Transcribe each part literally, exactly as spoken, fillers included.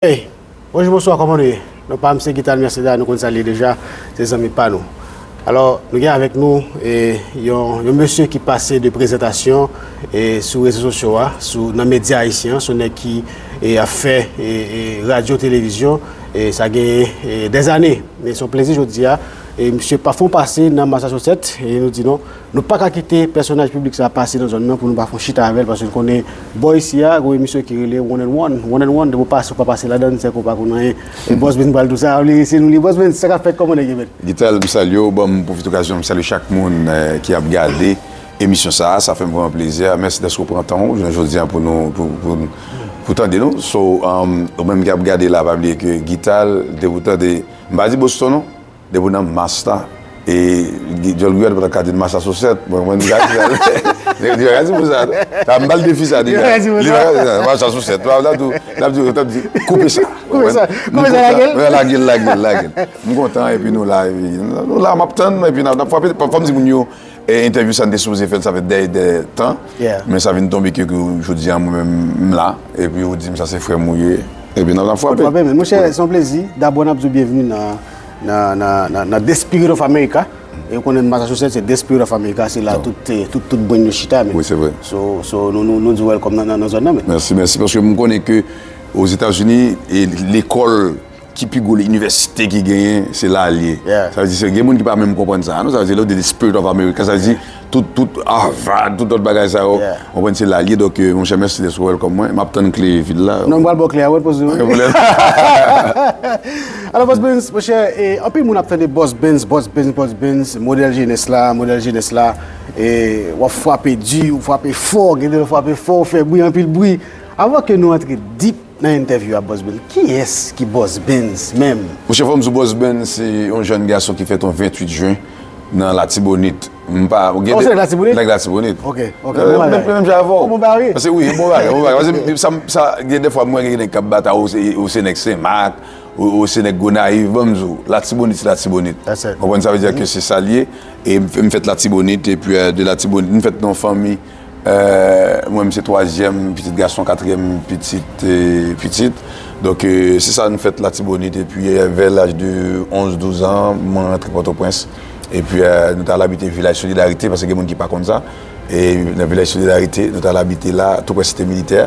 Hey, bonjou, bonswa, kòman nou ye? Non pa m se Guital Merceda, nou konn sa l ye deja, se zanmi pa nou. Alò, nou gen avèk nou e, yon, yon mesye ki pase de prezantasyon e, sou rezo sosyo a, sou, nan medya ayisyen an, se yon nèg ki e, ap fè e, e, radyo, televizyon, e sa gen e, dèzane. E se yon plezi jodi a, e misye pa fè yon pase nan Massachusetts, e nou di non, nou pa ka kite pèsonaj piblik sa a pase nan zòn nan pou nou pa fè yon chita avè l, paske nou konnen bò isi a, gen yon emisyon ki rele One and One. One and One, depi w pase, w pa pase ladan l, se ke w pa konn anyen. E Boss Ben pral di w sa, li se nou li. Boss Ben, sa k ap fèt, kòman nèg yo, men? Guital, m salye w, ban m pwofite okazyon, m salye chak moun eh, ki ap gade emisyon sa a. Sa fè m vrèman plezi. Mèsi dèske w pran tan w jounen jodi a pou nou, pou, pou, pou tande nou. So, um, ou menm ki ap gade la, pa bliye ke Guital, depi w tande, m pa di Boston non, depi w nan Mass la, e Djòl Guyad pa t ka di Massachusetts, mwen, mwen, li ka di sa. Li ka di pou sa. Sa, m ba l defi sa deja. Li pa ka di sa, Massachusetts. L ap di, l ap di, koupe sa. Koupe sa, koupe sa, lage l. Lage l, lage l, lage l. M kontan, epi nou la, epi nou la, m ap tann, epi n ap, n ap frape. Fò m di moun yo, e, entèvyou sa, n te sipoze fè l, sa fè dè, dè tan. Yeah. Men sa vin tonbe ke, ke jodi a, mwen menm, m la. Epi ou di m sa se frè m ou ye. Epi n ap, n ap frape. Frape, men monchè, se yon plezi. Dabò, n ap di w byenveni nan, nan, nan, nan, nan The Spirit of America. E ou konnen Massachusetts, se The Spirit of America, se la tout, eh, tout, tout brand yo chita, men. Wi, se vre. So, so, nou, nou, nou di w welcome nan, nan, nan zòn nan, men. Mèsi, mèsi, paske m konnen ke Ozetazini, e lekòl ki pi gwo, inivèsite ki genyen, se la l ye. Yeah. Sa vle di, se, gen moun ki pa menm konprann sa, non? Sa vle di, lè w di The Spirit of America, sa vle di, tout, tout Harvard, tout lòt bagay sa yo, yeah, w konprann, se la l ye. Donk, eh, monchè, mèsi dèske w welcome mwen. M ap tann kle vil la. Non, m pral ba w kle a, wi, poze wi. Pa gen pwoblèm. Alò, Boss Benz, monchè, eh, anpil moun ap tande Boss Benz, Boss Benz, Boss Benz, modèl jenès la, modèl jenès la, eh, w ap frape di, w frape fò, gen de lè w frape fò, w fè bri, anpil bri. Avan ke nou antre deep nan entèvyou a, Boss Benz, kiyès ki Boss Benz menm? Monchè, fò m di w, Boss Benz se yon jèn gason ki fèt yon venntuit jen nan Latibonit. M pa, gen... Oh, se nèg Latibonit? Nèg Latibonit. Ok, ok, bon bagay. Menm jan avè w. Bon bagay. Paske wi, bon bagay, bon bagay. Paske sa, sa, gen de fwa, mwen gen nèg k ap bat a, ou se, ou se nèg Senmak, ou, ou se nèg Gonayiv, ban m di w, Latibonit se Latibonit. That's it. Konprann, sa vle di ke se sa l ye. E m, m fèt Latibonit, epi, eh, de Latibonit, m fèt nan yon fanmi, eh, mwen, m se twazyèm pitit gason, katriyèm pitit, eh, pitit. Donk, eh, se sa, nou fèt Latibonit, epi, eh, vè laj de onz, douz an, mwen rantre Pòtoprens. Epi, eh, nou t al abite Vilaj Solidarite, paske gen moun ki pa konn sa. E nan Vilaj Solidarite, nou t al abite la, tou prè Site Militè.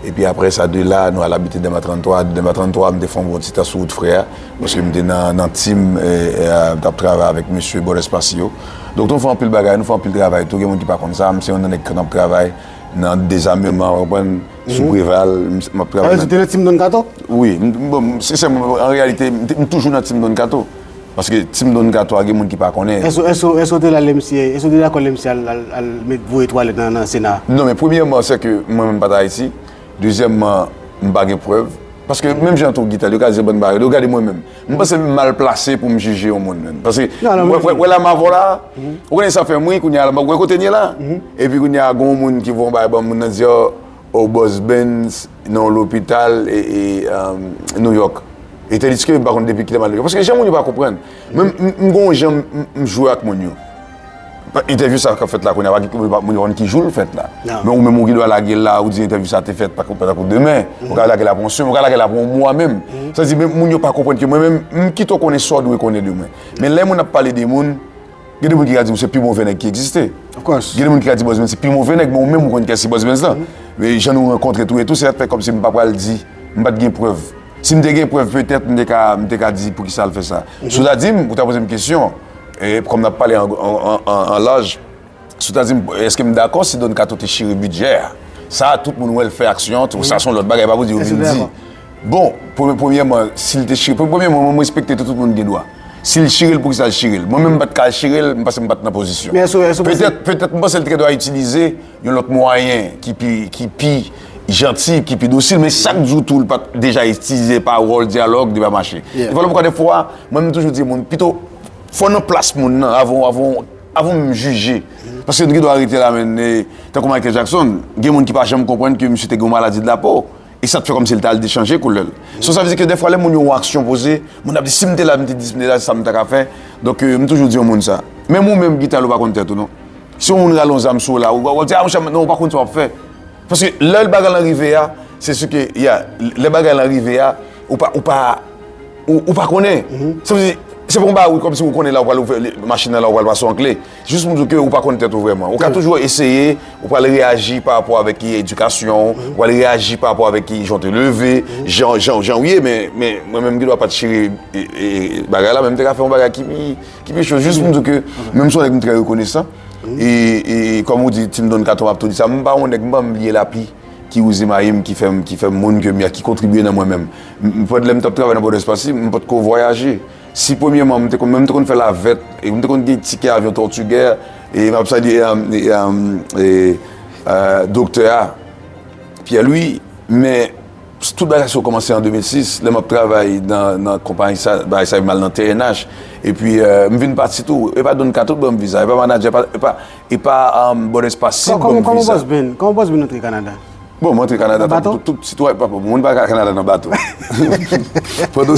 Epi apre sa, de la, nou al abite Dèlma tranntwa. Dèlma tranntwa, m te fè yon bon ti tan sou wout Frè a, paske m te nan, nan team, eh, eh, m t ap travay avèk mesye Bòdès Pasi yo. Donk, nou fè anpil bagay, nou fè anpil travay tou. Gen moun ki pa konn sa, m se youn nan nèg ki konn ap travay nan dezameman, w konprann, sou Preval, m, m ap travay. Ah, ou te nan team Don Kato? Wi, m, bon, sensèman, an reyalite, m te, m toujou nan team Don Kato. Paske team Don Kato a gen moun ki pa konnen. Èske, èske, èske w te la lè misye, èske w te dakò lè misye al, al, al met voye twalèt nan, nan Sena? Non, men premyèman, se ke mwen menm m pa t Ayiti. Dezyèmman, m pa gen prèv. Paske menm jan tou Guital, yo ka di bann bagay, yo gade mwen menm. M panse m mal plase pou m jije yon moun menm. Paske, wè, wè, wè la m avè w la, ou konnen sa fè m ri, kounye a la, wè kote n ye la. Epi kounye a, gen yon moun ki voye yon bagay ban m, moun nan di, oh, oh, Boss Benz nan yon lopital e, e, um, New York. E tandiske m pa konn depi kilè m al New York. Paske jan moun yo pa konprann. Mwen, m, m, m gon jan m, m, m jwe ak moun yo. Entèvyou sa k ap fèt la kounye a, pa gen moun yo pa konn ki jou l fèt la. Men ou menm ou gen dwa lage l la, ou di entèvyou sa te fèt pa, pa tankou demen. Ou ka lage l apre yon semèn, ou ka lage l apre yon mwa menm. Sa di, men moun yo pa konprann ke mwen menm, m kite w konnen sa w dwe konnen de mwen. Men lè moun ap pale de moun, gen de moun ki ka di w se pi move nèg ki egziste. Of course. Gen de moun ki ka di Boss Benz se pi move nèg, men ou menm ou konn kiyès ki Boss Benz lan. Men jan nou rankontre tou e tou, se sa k fè kòmsi m pa pral di, m pa t gen prèv. Si m te gen prèv, petèt, m te ka, m te ka di poukisa l fè sa. Si w ta di m, ou ta poze m kesyon, e kòm n ap pale an, an, an, an, an laj, si w ta di m, èske m dakò si Don Kato te chire bidjè a? Sa, tout moun wè l fè aksyon, sa se yon lòt bagay, pa pou di yo vin di. Bon, premye, premyèman, si l te chire, premyèman, mwen, mwen respekte tout, tout moun gen dwa. Si l chire l, poukisa l chire l? Mwen menm, m pa t ka chire l, m panse m pa t nan pozisyon. Petèt, petèt, m panse l te dwe itilize yon lòt mwayen ki pi, ki pi janti, ki pi dosil, men chak jou tou, l pa t deja itilize pawòl, dyalòg, deba mache. E fò lòt fwa, dèfwa, mwen, m toujou di moun, pito, fò nan plas moun nan, avan, avan, avan m jije. Paske nou gen dwa rete la, men, e, tankou Michael Jackson, gen moun ki pa janm konprann ke misye te gen yon maladi de la po. E sa t fè kòmsi l t al te chanje koulè l. So, sa vle di ke dèfwa, lè moun yo wè yon aksyon poze, moun ap di, "Si m te la, m te di, si m te la, se sa m ta ka fè." Donk, euh, m toujou di yon moun sa. Menm ou menm, Guital, ou pa konn tèt ou, non. Si yon moun rale yon zam sou ou la, ou, w ap di, "A, monchè, non, ou pa konn sa w ap fè." Paske lè bagay lan rive a, se si ke, ya, lè bagay lan rive a, ou pa, ou pa, ou, ou pa konnen. Sa vle di, se pa yon bagay kòmsi ou konnen la ou pral ouvè machin nan la ou pral pase yon kle. Jis pou m di w ke ou pa konn tèt ou vrèman. Ou ka toujou eseye, ou pral reyaji pa rapò avèk ki edikasyon w, ou pral reyaji pa rapò avèk ki jan w te leve, jan, jan, jan w ye, men, men mwen menm gen dwa pa t chire e, e, bagay la, men m te ka fè yon bagay ki pi, ki pi cho. Jis pou m di w ke menm si w nèg m trè rekonesan, e, e kòm ou di, Tim Don Kato, m ap tou di sa, m pa yon nèg, m pa bliye lapli ki wouze mayi m, ki fè m, ki fè m moun ke m ye a, ki kontribye nan mwen menm. M, m, lè m t ap travay nan Pòdespasi, m pa t ko vwayaje. Si premyèman, m te konn, men m te konn fè lavèt, e m te konn gen tikè avyon Tortuguère, e m ap salye, e, e, e, e, doktè a, Pierre Louis, men tout bagay sa yo kòmanse an de mil sis, lè m ap travay nan, nan konpayi sa, bagay sa yo mal nan T N H, epi, e, m vin pati tou, e pa Don Kato ban m viza, e pa manadjè, e pa, e pa, e pa, um, Bòdespasi ban m viza. Kòman Boss Ben, kòman Boss Ben antre Kanada? Bon, mwen antre Kanada tankou tout, tout sitwayen, pa, pa, moun pa ka Kanada nan bato. Pandan,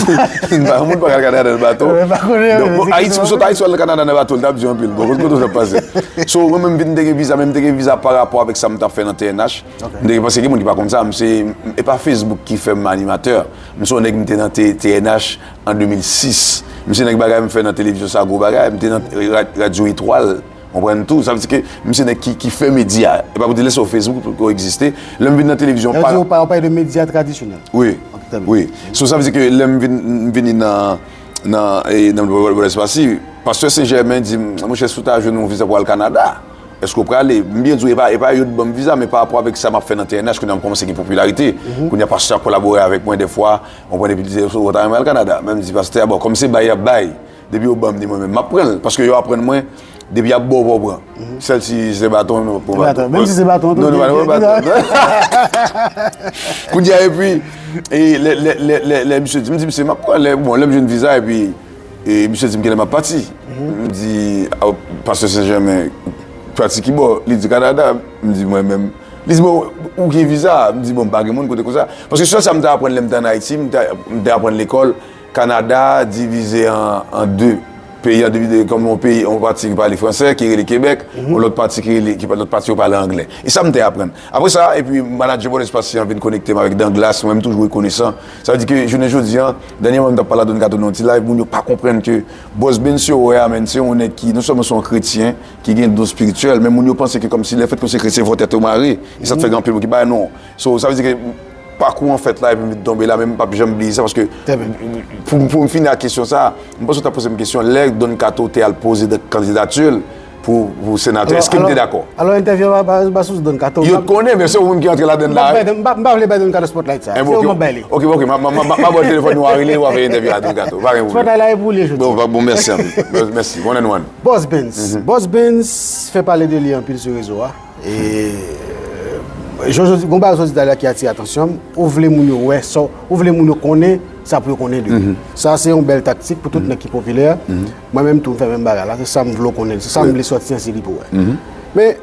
moun pa ka Kanada nan bato. Donk, bon, Ayiti, pou sot Ayiti, w al Kanada nan bato, l t ap di anpil. Bon, kote kote w t ap pase. So, mwen menm vin te gen viza, men m te gen viza pa rapò avèk sa m t ap fè nan T N H. M te gen, paske gen moun ki pa konn sa, m se, e pa Facebook ki fè m animatè. M se yon nèg m te nan T-, T N H an de mil sis. M se nèg bagay m fè nan televizyon sa, gwo bagay, m te nan ra-, radyo Etwal. Konprann tou, sa vle di ke m se nèg ki, ki fè medya. E pa pou te lè sou Facebook pou, pou egziste. Lè m vin nan televizyon, pa. Ou pale de medya tradisyonèl. Wi. Ok, trè byen. Wi. So, sa vle di ke lè m vin, m vini nan, nan, e, nan Bòdespasi, pastè Sen Jèmen di m, monchè, si w ta jwenn yon viza pou al Kanada, èske w prale? M byen di w, e pa, e pa yo t ban m viza, men pa rapò avèk sa m ap fè nan T N H, kounye a m kòmanse gen popilarite. Kounye a pastè a kolabore avèk mwen dèfwa, w konprann, epi li di, w ta renmen al Kanada. Men m di pastè a, bon, kòm se bay y ap bay, depi yo ban m li mwen menm, m ap pran l. Paske yo aprann mwen, depi y ap ba w, pa w pran. Sèl si se baton, non, pran baton. Menm si se baton, non, non, pa pran baton. Kounye a, epi, e, lè, lè, lè, lè, lè misye di, m di, "Misye, m ap pran." Lè, bon, lè m jwenn viza, epi, e, misye di m kilè m ap pati. M di, "A, pastè Sen Jèmen, pati ki bò?" Li di, "Kanada." M di, "Mwen menm." Li di, "Bon, ou gen viza?" M di, "Bon, m pa gen moun kote konsa." Paske sèl sa m te aprann lè m te ann Ayiti, m te, m te aprann lekòl, Kanada divize an, an de. Peyi an divize kòm yon peyi, yon pati ki pale fransè, ki rele Kebèk, yon lòt pati ki rele, ki, lòt pati yo pale anglè. E sa m te aprann. Apre sa, epi manadjè Bòdespasi an vin konekte m avèk Danglas, mwen m toujou rekonesan. Sa vle di ke jounen jodi an, dènyèman m t ap pale a Don Kato nan yon ti live, moun yo pa konprann ke Boss Ben si yo wè a, menn, se yon nèg ki non sèlman se yon kretyen, ki gen don espirityèl, men moun yo panse ke kòmsi lèfètke w se kretyen, fò tèt ou mare. E sa t fè gen anpil moun ki bay non. So, sa vle di ke pakou an fèt la, epi m vin tonbe la, men m p ap janm bliye sa, paske pou, pou m fini ak kesyon sa, m panse w t ap poze m kesyon, lè Don Kato te al poze kandidati l pou, pou senatè, èske m te dakò? Alò, entèvyou a pa, pa sou Don Kato. Yo konnen, men se ou menm ki antre ladann la. M pa, m pa vle bay Don Kato spotlight sa. Se ou m ap bay li. Ok, ok, m a, m a, m a, m a ba w telefòn ou a rele, ou a fè entèvyou a Don Kato. Pa gen pwoblèm. Spotlight la e pou li jodi. Bon, bon, mèsi, anpil. Mèsi, one and one. Boss Benz. Boss Benz fè pale de li anpil sou rezo a. E, Jojo, gon bagay Jojo di talè ki atire atansyon m, ou vle moun yo wè sa, ou vle moun yo konnen sa pou yo konnen de li. Sa se yon bèl taktik pou tout nèg ki popilè. Mwen menm tou, m fè menm bagay la, se sa m vle w konnen, se sa m vle sòti an se li pou wè. Men,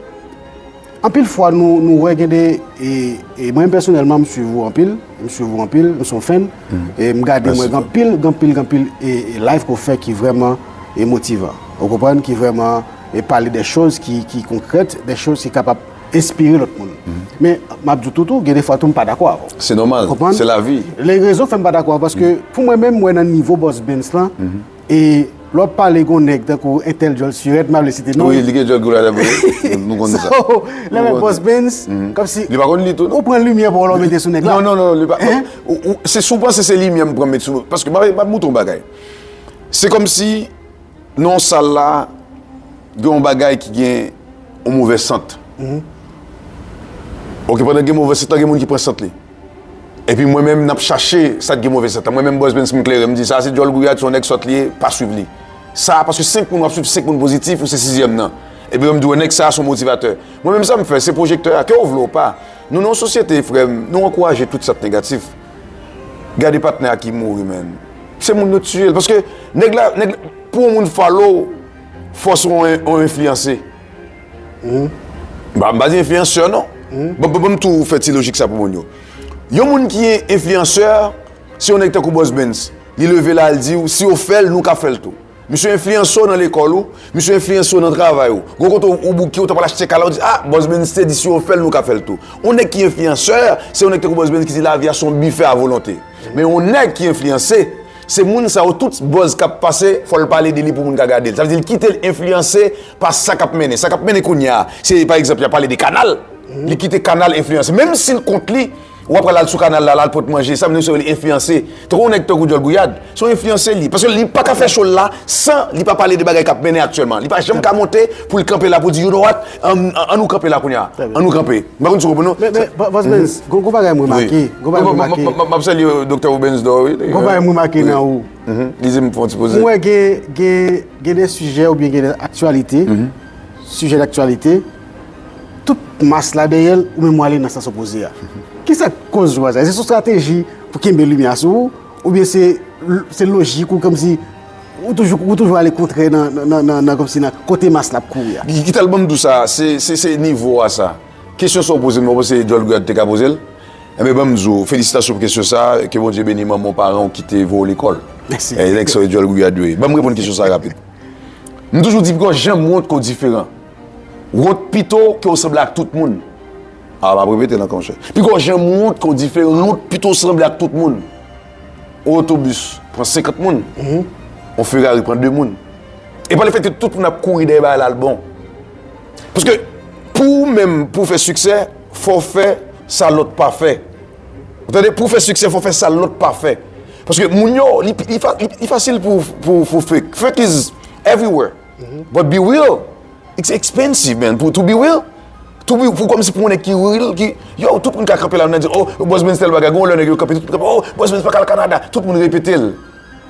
anpil fwa, nou, nou wè gen de, e, e mwen pèsonèlman, m swiv ou anpil, m swiv ou anpil, m se yon fan, e m gade, mwen gen anpil, gen anpil, gen anpil, e, e live ke w fè ki vrèman, e motivan. Ou konprann? Ki vrèman, e pale de choz ki, ki konkrèt, de choz ki kapab enspire lòt moun. Men, m ap di w tou, tou, gen de fwa tou, m pa dakò avè w. Se nòmal, se lavi. Lè rezon fè m pa dakò avè w, paske pou mwen menm, m wè nan nivo Boss Benz lan, e lè w ap pale gon nèg tankou entèl djòl sirèt, m pa vle site non. Wi, li gen djòl gwo la, nou konnen sa. So, lè w wè Boss Benz, kòmsi li pa konn li tou, non? Ou pran limyè pa w la, w mete sou nèg la. Non, non, non, li pa. Ou, ou, se si w panse se limyè m pran met sou, paske m ap, m ap montre w yon bagay. Se kòmsi nan yon sal la, gen yon bagay ki gen yon movè sant. Ok, pandan gen movè sant lan, gen moun ki pran sant li. Epi mwen menm, n ap chache sa k gen movè sant lan. Mwen menm, Boss Benz, m klere, m di, "Sa se djòl gouyad, se yon nèg sòt li ye, pa swiv li." Sa, paske senk moun, w ap swiv senk moun pozitif, ou se sizyèm nan. Epi mwen, m di, "Wè, nèg sa a se yon motivatè." Mwen menm, sa m fè, se pwojektè a, ke w vle w pa. Nou nan yon sosyete, frè m, nou ankouraje tout sa k negatif. Gade patnè a ki mouri, menn. Se moun yo tiye l. Paske nèg la, nèg, pou yon moun follow, fòs yon, yon enfliyanse. M pa, m pa di enfliyansè, non. Bon, bon, bon, m tou fè ti lojik sa pou moun yo. Yon moun ki enfliyansè, se yon nèg tankou Boss Benz. Li leve la, li di w, "Si yo fè l, nou ka fè l tou." Misye enfliyanse w nan lekòl ou, misye enfliyanse w nan travay ou. Gon kote ou, ou bouke, ou ta pral achte kay la, ou di, "Ah, Boss Benz te di si yo fè l, nou ka fè l tou." Yon nèg ki enfliyansè, se yon nèg tankou Boss Benz ki di lavi a se yon bifè a volonte. Men yon nèg ki enfliyanse, se moun sa yo, tout buzz k ap pase, fò l pale de li pou moun ka gade l. Sa vle di l kite l enfliyanse pa sa k ap mennen. Sa k ap mennen kounye a, se pa egzanp, y ap pale de Kanal. Li kite Kanal enfliyanse. Menm si l kont li, w ap wè l al sou Kanal la, l al pot manje, sa vle di se yon enfliyanse. Tankou yon nèg tankou Djòl Gouyad, se yon enfliyanse li. Paske li pa ka fè show l la san li pa pale de bagay k ap mennen aktyèlman. Li pa janm ka monte pou l kanpe la pou di, you know what, ann, ann nou kanpe la kounye a. Ann nou kanpe. M pa konn si w konprann non. Men, men, Bòs Benz, gon, gon bagay m remake. Gon bagay m remake. M ap salye Doktè Rubens Dor, wi. Gon bagay m remake nan ou. Li di m fè yon ti poze. Mwen wè gen, gen, gen de sijè oubyen gen de aktyalite, sijè daktyalite, tout mas la dèyè l, ou menm w ale nan sans opoze a. Kisa k koz ou sa? Èske se yon estrateji pou kenbe limyè a sou ou, oubyen se, se lojik ou, kòmsi ou toujou, ou toujou ale kontrè nan, nan, nan, nan, nan, kòmsi nan kote mas la ap kouri a? Ki, ki tal ban m di w sa, se, se, se nivo a sa. Kesyon sa w poze m, ou panse Djòl Gouyad te ka poze l? Enben, ban m di w, felisitasyon pou kesyon sa, ke Bondye beni manman w, paran w ki te voye w lekòl. Mèsi. E, nèg sa yo Djòl Gouyad yo ye. Ban m reponn kesyon sa rapid. M toujou di, piga w janm wont ke w diferan. Wont pito ke w sanble ak tout moun. A, m ap repete l ankò, monchè. Piga w janm wont ke w diferan, wont pito w sanble ak tout moun. Yon otobis pran senkant moun, yon Ferrari pran de moun. E pa lefètke tout moun ap kouri dèyè bagay la, l bon. Paske pou ou menm, pou w fè siksè, fò w fè sa lòt pa fè. Ou tande? Pou w fè siksè, fò w fè sa lòt pa fè. Paske moun yo, li, li, fa- li, li fasil pou, pou, pou fake. Fake is everywhere. But be real. It's expensive, man. Pou, to be real. To be, pou kòmsi pou yon nèg ki real, ki, yo, tout moun ka kanpe la, nan di, oh, Bòs Benz tèl bagay, gon lè nèg yo kanpe, tout moun kanpe, oh, Bòs Benz pa ka al Kanada. Tout moun repete l.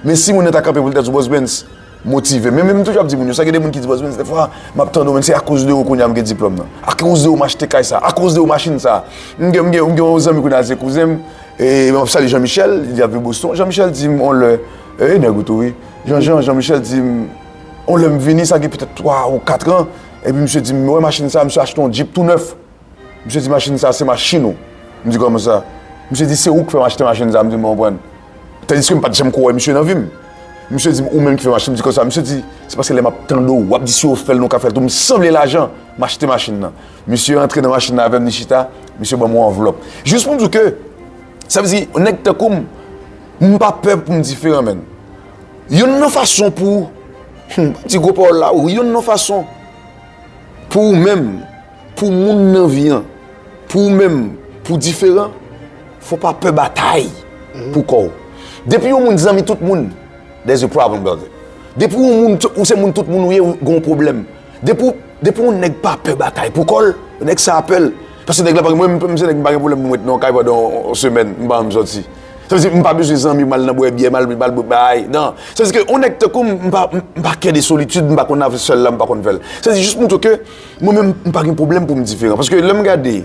Men si moun nan ta kanpe pou l ta di, Bòs Benz motive. Men, men m toujou ap di moun yo, sa gen de moun ki di, Bòs Benz, dèfwa, m ap tande w, men se akoz de ou kounye a m gen diplòm nan. Akoz de ou m achte kay sa. Akoz de ou machin sa. M gen, m gen, m gen yon zanmi kounye a, se kouzen m. E m ap salye Jean Michel, li ap viv Boston. Jean Michel di m, on lè, e nèg ou tou, wi. Jean Jean, Jean Michel di m, on lè m vini, sa gen petèt twa ou kat an. Epi misye di m, wè machin sa, misye achte yon Jeep tou nèf. Misye di, machin sa, se machin ou. M di, kòman sa? Misye di, se ou ki fè m achte machin sa. M di, m konprann. Tandiske m pa t janm ko wè misye nan vi m. Misye di m, ou menm ki fè machin. M di, konsa. Misye di, se paske lè m ap tande w, w ap di si w fè l, nou ka fè l tou. M sanble lajan, m achte machin nan. Misye antre nan machin nan avè m, li chita. Misye ban m yon anvlòp. Jis pou m di w ke, sa vle di, yon nèg tankou m, m pa pè pou m diferan, menn. Youn nan fason pou, hmm, m pa di gwo pawòl la, wi, youn nan fason pou ou menm, pou moun nan vi an, pou ou menm, pou diferan, fò w pa pè batay pou kò w. Depi yon moun zanmi tout moun, there's a problem, brother. Depi yon moun, ou se moun tout moun ou ye, ou gen yon pwoblèm. Depi, depi yon nèg pa pè batay pou kò l, nèg sa a pè l. Paske nèg la pa gen, mwen, m se nèg m pa gen pwoblèm pou m ret nan yon kay pandan yon semèn, m pa janm sòti. Sa vle di, m pa bezwen zanmi pou m al nan bwè byè, m al, m al bwè bay. Non. Sa vle di ke yon nèg tankou m, m pa, m pa kè de solitid, m pa konn ap sèl la, m pa konn fè l. Sa vle di jis montre ke mwen menm, m pa gen pwoblèm pou m diferan. Paske lè m gade,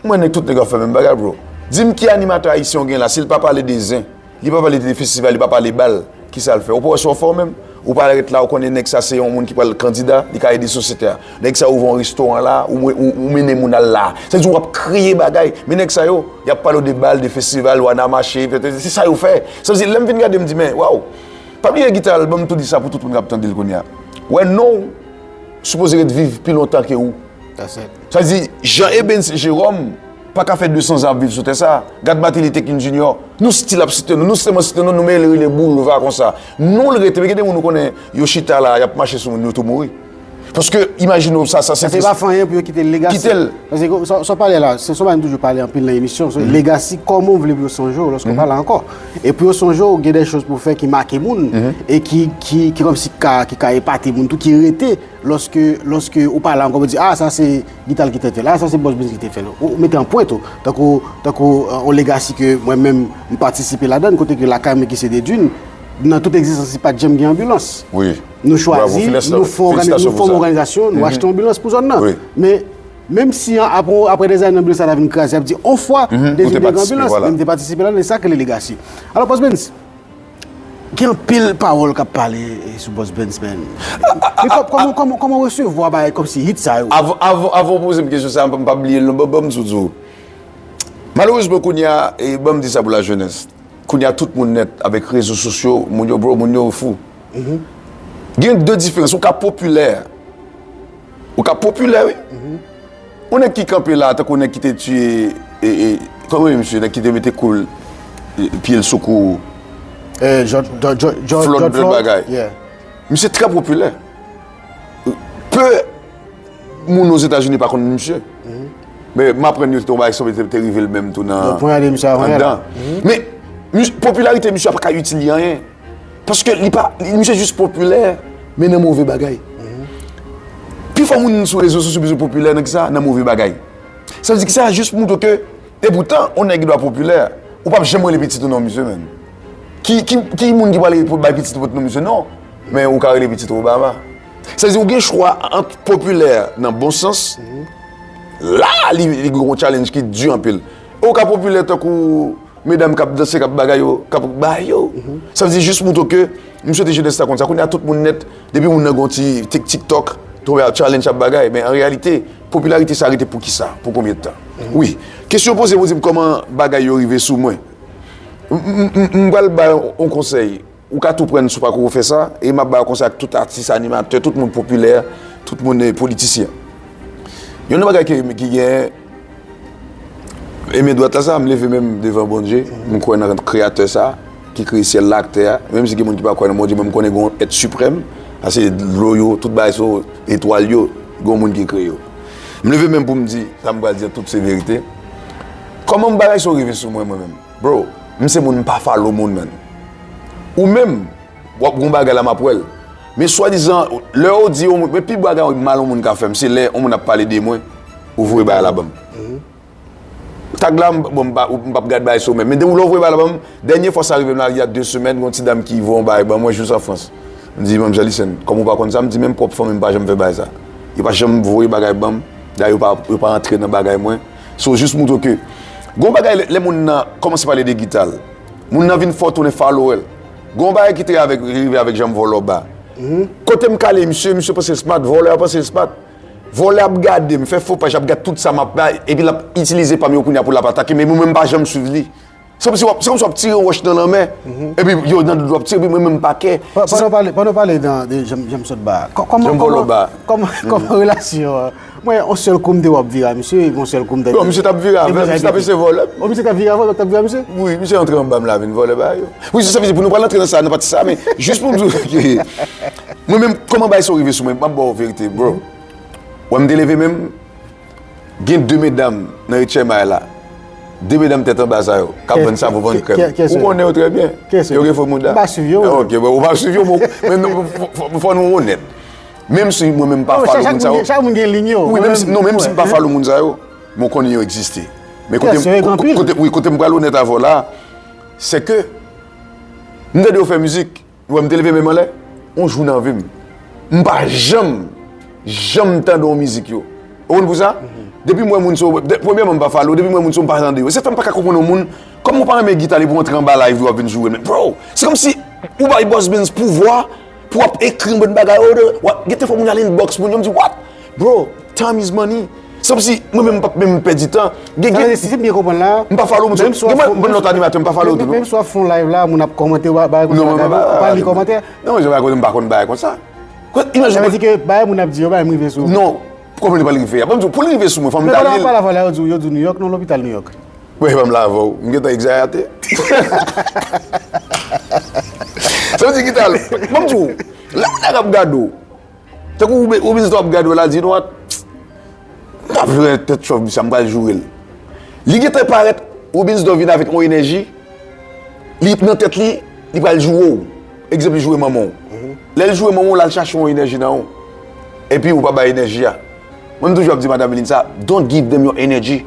m wè nèg, tout nèg ap fè menm bagay, bro. Di m ki animatè ayisyen w gen la, si l pa pale de zen, li pa pale de festival, li pa pale bal, kisa l fè? Ou pa wè si w fò menm? Ou pa ret la, ou konnen nèg sa se yon moun ki pral kandida, li ka ede sosyete a. Nèg sa ouvè yon restoran la, ou, ou, ou mennen moun al la. Sa vle di w ap kreye bagay. Men nèg sa yo, y ap pale w de bal, de festival, Wana mache, se sa yo fè. Sa vle di, lè m vin gade, m di, men, waw. Pa bliye Guitar Album tou di sa pou tout moun k ap tande l kounye a. Wè non w sipoze ret viv pi lontan ke ou. That's it. Sa vle di, Jean Ebens Jerome pa ka fè de san zan ap viv sou tè sa. Gad Martin Luther King Junior, nou still ap site non, nou sèlman site non, nou mele rele boulva konsa. Non l rete, men gen de moun ou konnen, yo chita la, y ap mache sou moun, yo tou mouri. Paske, imajine w sa, sa se Paske yo pa fè anyen pou yo kite legasi. Kite l. Paske sa, sa w pale la, se, se sa m toujou pale anpil nan emisyon, se legasi, kòman w vle pou yo sonje w lòske w pa la ankò. E pou yo sonje w, gen de choz pou w fè ki make moun, e ki, ki, ki kòmsi ka, ki ka epate moun tou, ki rete lòske, lòske ou pa la ankò, pou di, ah, sa se Guitar ki te fè l, ah, sa se Bòs Benz ki te fè l. Ou, ou mete anpwent ou, tankou, tankou, euh, yon legasi ke mwen menm, m patisipe ladan l, kote ke lakay mwen ki se de Dune, nan tout egzistans li pa t janm gen anbilans. Wi. Nou chwazi, nou fè yon òganiz-, nou fòm òganizasyon, nou achte yon anbilans pou zòn nan. Men, menm si an, apre, apre dèzane anbilans la ta vin kraze, y ap di, on fwa, de Dune te gen anbilans, men m te patisipe ladan l, e sa k rele legasi. Alò, Bòs Benz, gen anpil pawòl k ap pale, e, sou Bòs Benz, men. Men kò-, kòman, kòman, kòman w resevwa bagay kòmsi hit sa yo? Avan, avan, avan w poze m kesyon sa, m pa, m pa bliye l non, ban, ban m di w. Malerezman, kounye a, e, ban m di sa pou lajenès. Kounye a, tout moun nèt avèk rezo sosyo, moun yo, bro, moun yo fou. Gen de diferans. Ou ka popilè. Ou ka popilè, wi. Yon nèg ki kanpe la, tankou nèg ki te tiye, e, e, kòman misye, nèg ki te mete koul, pye l sou kou. Eh, George, George, George, Floyd, George tout Floyd. Bagay. Yeah. Misye trè popilè. Pe moun Ozetazini pa konn misye. Men m aprann yo te yon bagay sanble te, te rive l menm tou nan Yo ponyade misye avan yè la. Men mis- popilarite misye a pa ka itil li anyen. Paske li pa li- misye jis popilè, men nan move bagay. Pifò moun sou rezo sosyo bezwen popilè nan kisa? Nan move bagay. Sa vle di kisa? Jis pou montre ke e poutan yon nèg ki dwa popilè, ou p ap janm rele pitit ou non misye menm. Ki, ki, ki moun ki pral rele pou bay pitit ou non misye non? Men ou ka rele pitit ou Obama. Sa vle di ou gen chwa ant popilè nan bon sans. La li, li gen yon challenge ki di anpil. Ou ka popilè tankou medam k ap danse, k ap bagay yo, k ap bagay yo. Sa vle di jis montre ke m swete jenès la konn sa. Kounye a tout moun nèt, depi moun nan gon ti tik TikTok, tonbe ap challenge ap bagay. Men an reyalite, popilarite sa rete pou kisa? Pou konbyen tan? Wi. Kesyon poze pou di m kòman bagay yo rive sou mwen. M- m- m- m pral bay yon konsèy. Ou ka tou prann sou pakou ou fè sa, e m ap ba w konsèy ak tout atis, animatè, tout moun popilè, tout moun eh, politisyen. Youn nan bagay ki, ki gen e men dwat la sa, m leve men m devan Bondye, m kwè nan kreyatè sa, ki kreye syèl la ak tè a, menm si gen moun ki pa kwè nan Bondye, men m konnen gen yon èt siprèm, paske dlo yo, tout bagay sa, etwal yo, gen yon moun ki kreye yo. M leve men m pou m di, sa m pral di an tout severite, kòman bagay sa rive sou mwen, mwen menm? Bro, m se moun m pa follow moun, man. Ou menm, w ap gon bagay la m ap wè l. Men swadizan, lè yo di yon moun, men pi bagay mal yon moun ka fè m, se lè yon moun ap pale de mwen, ou voye bagay la ban m. Tag la, m- bon, m pa- m p ap gad bagay sou menm. Men depi lè ou voye bagay la ban m, dènye fwa sa rive m la, il y a de semèn, gon ti dam ki voye yon bagay ban mwen, jous an Frans. M di, manmzèl Isen, kòm ou pa konn sa, m di, menm pwòp fanmi m pa janm fè bagay sa. Yo pa janm voye bagay ban m, dayè yo pa, yo pa antre nan bagay mwen. So, jis montre ke, gon bagay lè, lè moun nan kòmanse pale de gita l, moun nan vin fè w tounen follower l. Gon bagay ki te avèk, rive avèk Janm Vòlò Ba. Kote m kale misye, misye panse l smart, vòlè a panse l smart. Vòlè ap gade m, fè fo paj, ap gad tout sa m ap bay, epi l ap itilize pa m yo kounye a pou l ap atake m, epi mwen m pa janm swiv li. Se kòmsi w ap, se kòmsi w ap tire yon wòch nan lanmè, epi yo nan dlo w ap tire, epi mwen menm m pa kè. Pa- Pandan w pale, pandan w pale nan de Janm, Janm Sòt Ba, kò- kòman, Janm Vòlò Ba. Kòman, kòman relasyon an? Mwen, yon sèl kou m te wè w ap vire a misye, yon sèl kou m te. Non, misye t ap vire avè m, misye t ap eseye vòlè m. O, misye t ap vire avè w, t ap vire a misye? Wi, misye antre anba m la vin vòlè bagay yo. Wi, se sa vle di pou nou pral antre nan sa, nan pati sa, men jis pou m di w ke mwen menm, kòman bagay sa rive sou mwen, m ap ba w verite, bro. Wè m te leve men m, gen de medam nan H M I la. De medam tèt anba sa yo, k ap vann savon, vann krèm. Ou konnen yo trè byen. Yo gen fo mouda. M pa swiv yo. Ok, bon, ou pa swiv yo, men fò nou onèt. Menm si mwen menm m pa follow moun sa yo. Chak moun gen liy yo. Wi, menm si, non, menm si m pa follow moun sa yo, men w konnen yo egziste. Men kote, kote, wi, kote m pral onèt avè w la, se ke m tande yo fè mizik, ou wè m te leve men m anlè, yon jou nan vi m, m pa janm, janm tande yon mizik yo. Ou konn pou sa? Depi m wè moun sa yo, premyèman m pa follow, depi m wè moun sa yo m pa tande yo. Se fè m pa ka konprann yon moun, kòman w pa renmen gita li pou w antre anba live li w ap vin joure l, men bro, se kòmsi ou bay Boss Benz pouvwa pou w ap ekri yon bann bagay, w ap gentan fè moun al inbox moun yo, m di, what? Bro, time is money. Se kòmsi mwen menm m p ap menm pèdi tan. Gen, gen, si m byen konprann la, m pa follow moun sa yo. Gen mwen, mwen lòt animatè, m pa follow tou non. Menm si w ap fè yon live la, moun ap kòmante, ou pa li kòmantè? Non, mwen pa konnen, m pa konn bagay konsa. Sa vle di ke bagay moun ap di yo pa menm rive sou ou. Non, kòman li pral rive a? Ban m di w, pou l rive sou mwen, fò m ta li l. Pale avè w la, yo di w, yo di w New York, non, lopital New York. Mwen pa m la avè w, m gentan egzayate. Sa vle di ki tal, ban m di w, lè yon nèg ap gade w, tankou Roubens Dò ap gade w la, di, you know what? M pa vle tèt chòv misye a, m pral joure l. Li gentan parèt, Roubens Dò vin avèk yon enèji, li nan tèt li, li pral joure w. Egzanp, li joure manman w. Lè l joure manman w, l al chache yon enèji nan ou. Epi ou pa bay enèji a. Mwen, m toujou ap di madanm Lin sa, don't give them your energy.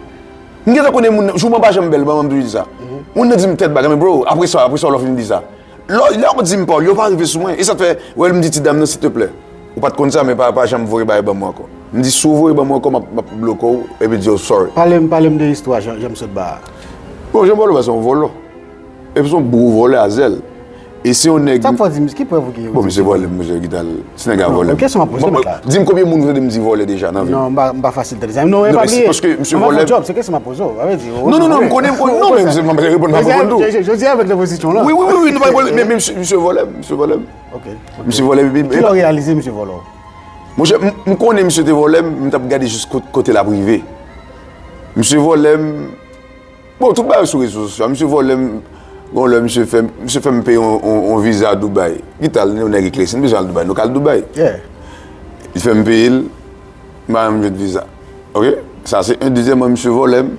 M gentan konnen moun nan, jouman pa janm bèl, manman m toujou di sa. Moun nan di m tèt bagay, men bro, apre sa, apre sa, lè w fin di sa. Lè, lè w di m pawòl, yo pa rive sou mwen. E sa k fè, w wè m di ti dam nan, silteplè. Ou pa t konn sa, men pa, pa janm voye bagay ban mwen ankò. M di, si w voye ban mwen ankò, m ap, m ap bloke w, epi di w sorry. Pale m, pale m de istwa Jan, Janm Sòt Ba a. Bon, Janm Vòlò Ba se yon vòlò. Epi se yon gwo vòlè a zèl. E se yon nèg. Sa k fè w di m, ki prèv ou gen? Bon, misye vòlè m, monchè, ki tal. Se nèg la vòlè m. Kesyon m ap poze w la. Di m konbyen moun ou tande m di vòlè deja nan vi m? Non, m pa, m pa fasil tande sa. Non, e pa bliye. Paske misye vòlè m. Se kesyon m ap poze w, sa vle di. Non, non, non, m konnen, m konnen. Non, men se pa reponn m ap reponn tou. Jodi a avèk nan pozisyon la. Wi, wi, wi, wi, nou pa reponn, men, men misye, misye vòlè m, misye vòlè m. Ok. Misye vòlè m, men. Kilè w reyalize misye vòlè w? Monchè, m, m konnen misye te vòlè m, m t ap gade jis kot, kote l ap rive. Misye vòlè m. Bon, tout bagay sou rezo sosyo a. Misye vòlè m, Bon, lè misye fè, misye fè m peye yon, yon, yon viza Dubai. Ki tal, nou nèg eklesi, nou bezwen al Dubai, nou ka al Dubai. Li fè m peye l, m pa menm jwenn viza. Oke? Sa se yon. Dezyèmman, misye vòlè m.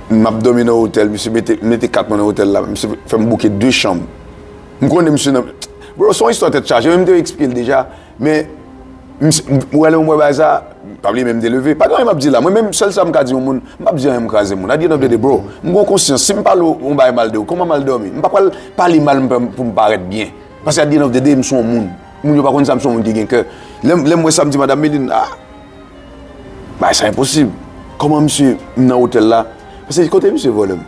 M ap dòmi nan otèl, misye mete, mete kat mwen nan otèl la, misye fè m bouke de chanm. M konnen misye nan. Bro, se yon istwa tèt chaje, men m te eksplike l deja, men misye, m, ou wè lè m wè bagay sa, pa bliye men m te leve. Pa gen anyen m ap di la, mwen menm sèl sa m ka di yon moun, m p ap di anyen m kraze moun. At the end of the day, bro, m gon konsyans, si m pale yon bagay mal de ou, kòman m al dòmi? M pa pral pale mal pou m parèt byen. Paske at the end of the day, m se yon moun. Moun yo pa konn sa, m se yon moun ki gen kè. Lè m, lè m wè sa, m di madanm Meline, ah, bagay sa enposib. Kòman misye, m nan otèl la? Paske kote misye vòlè m?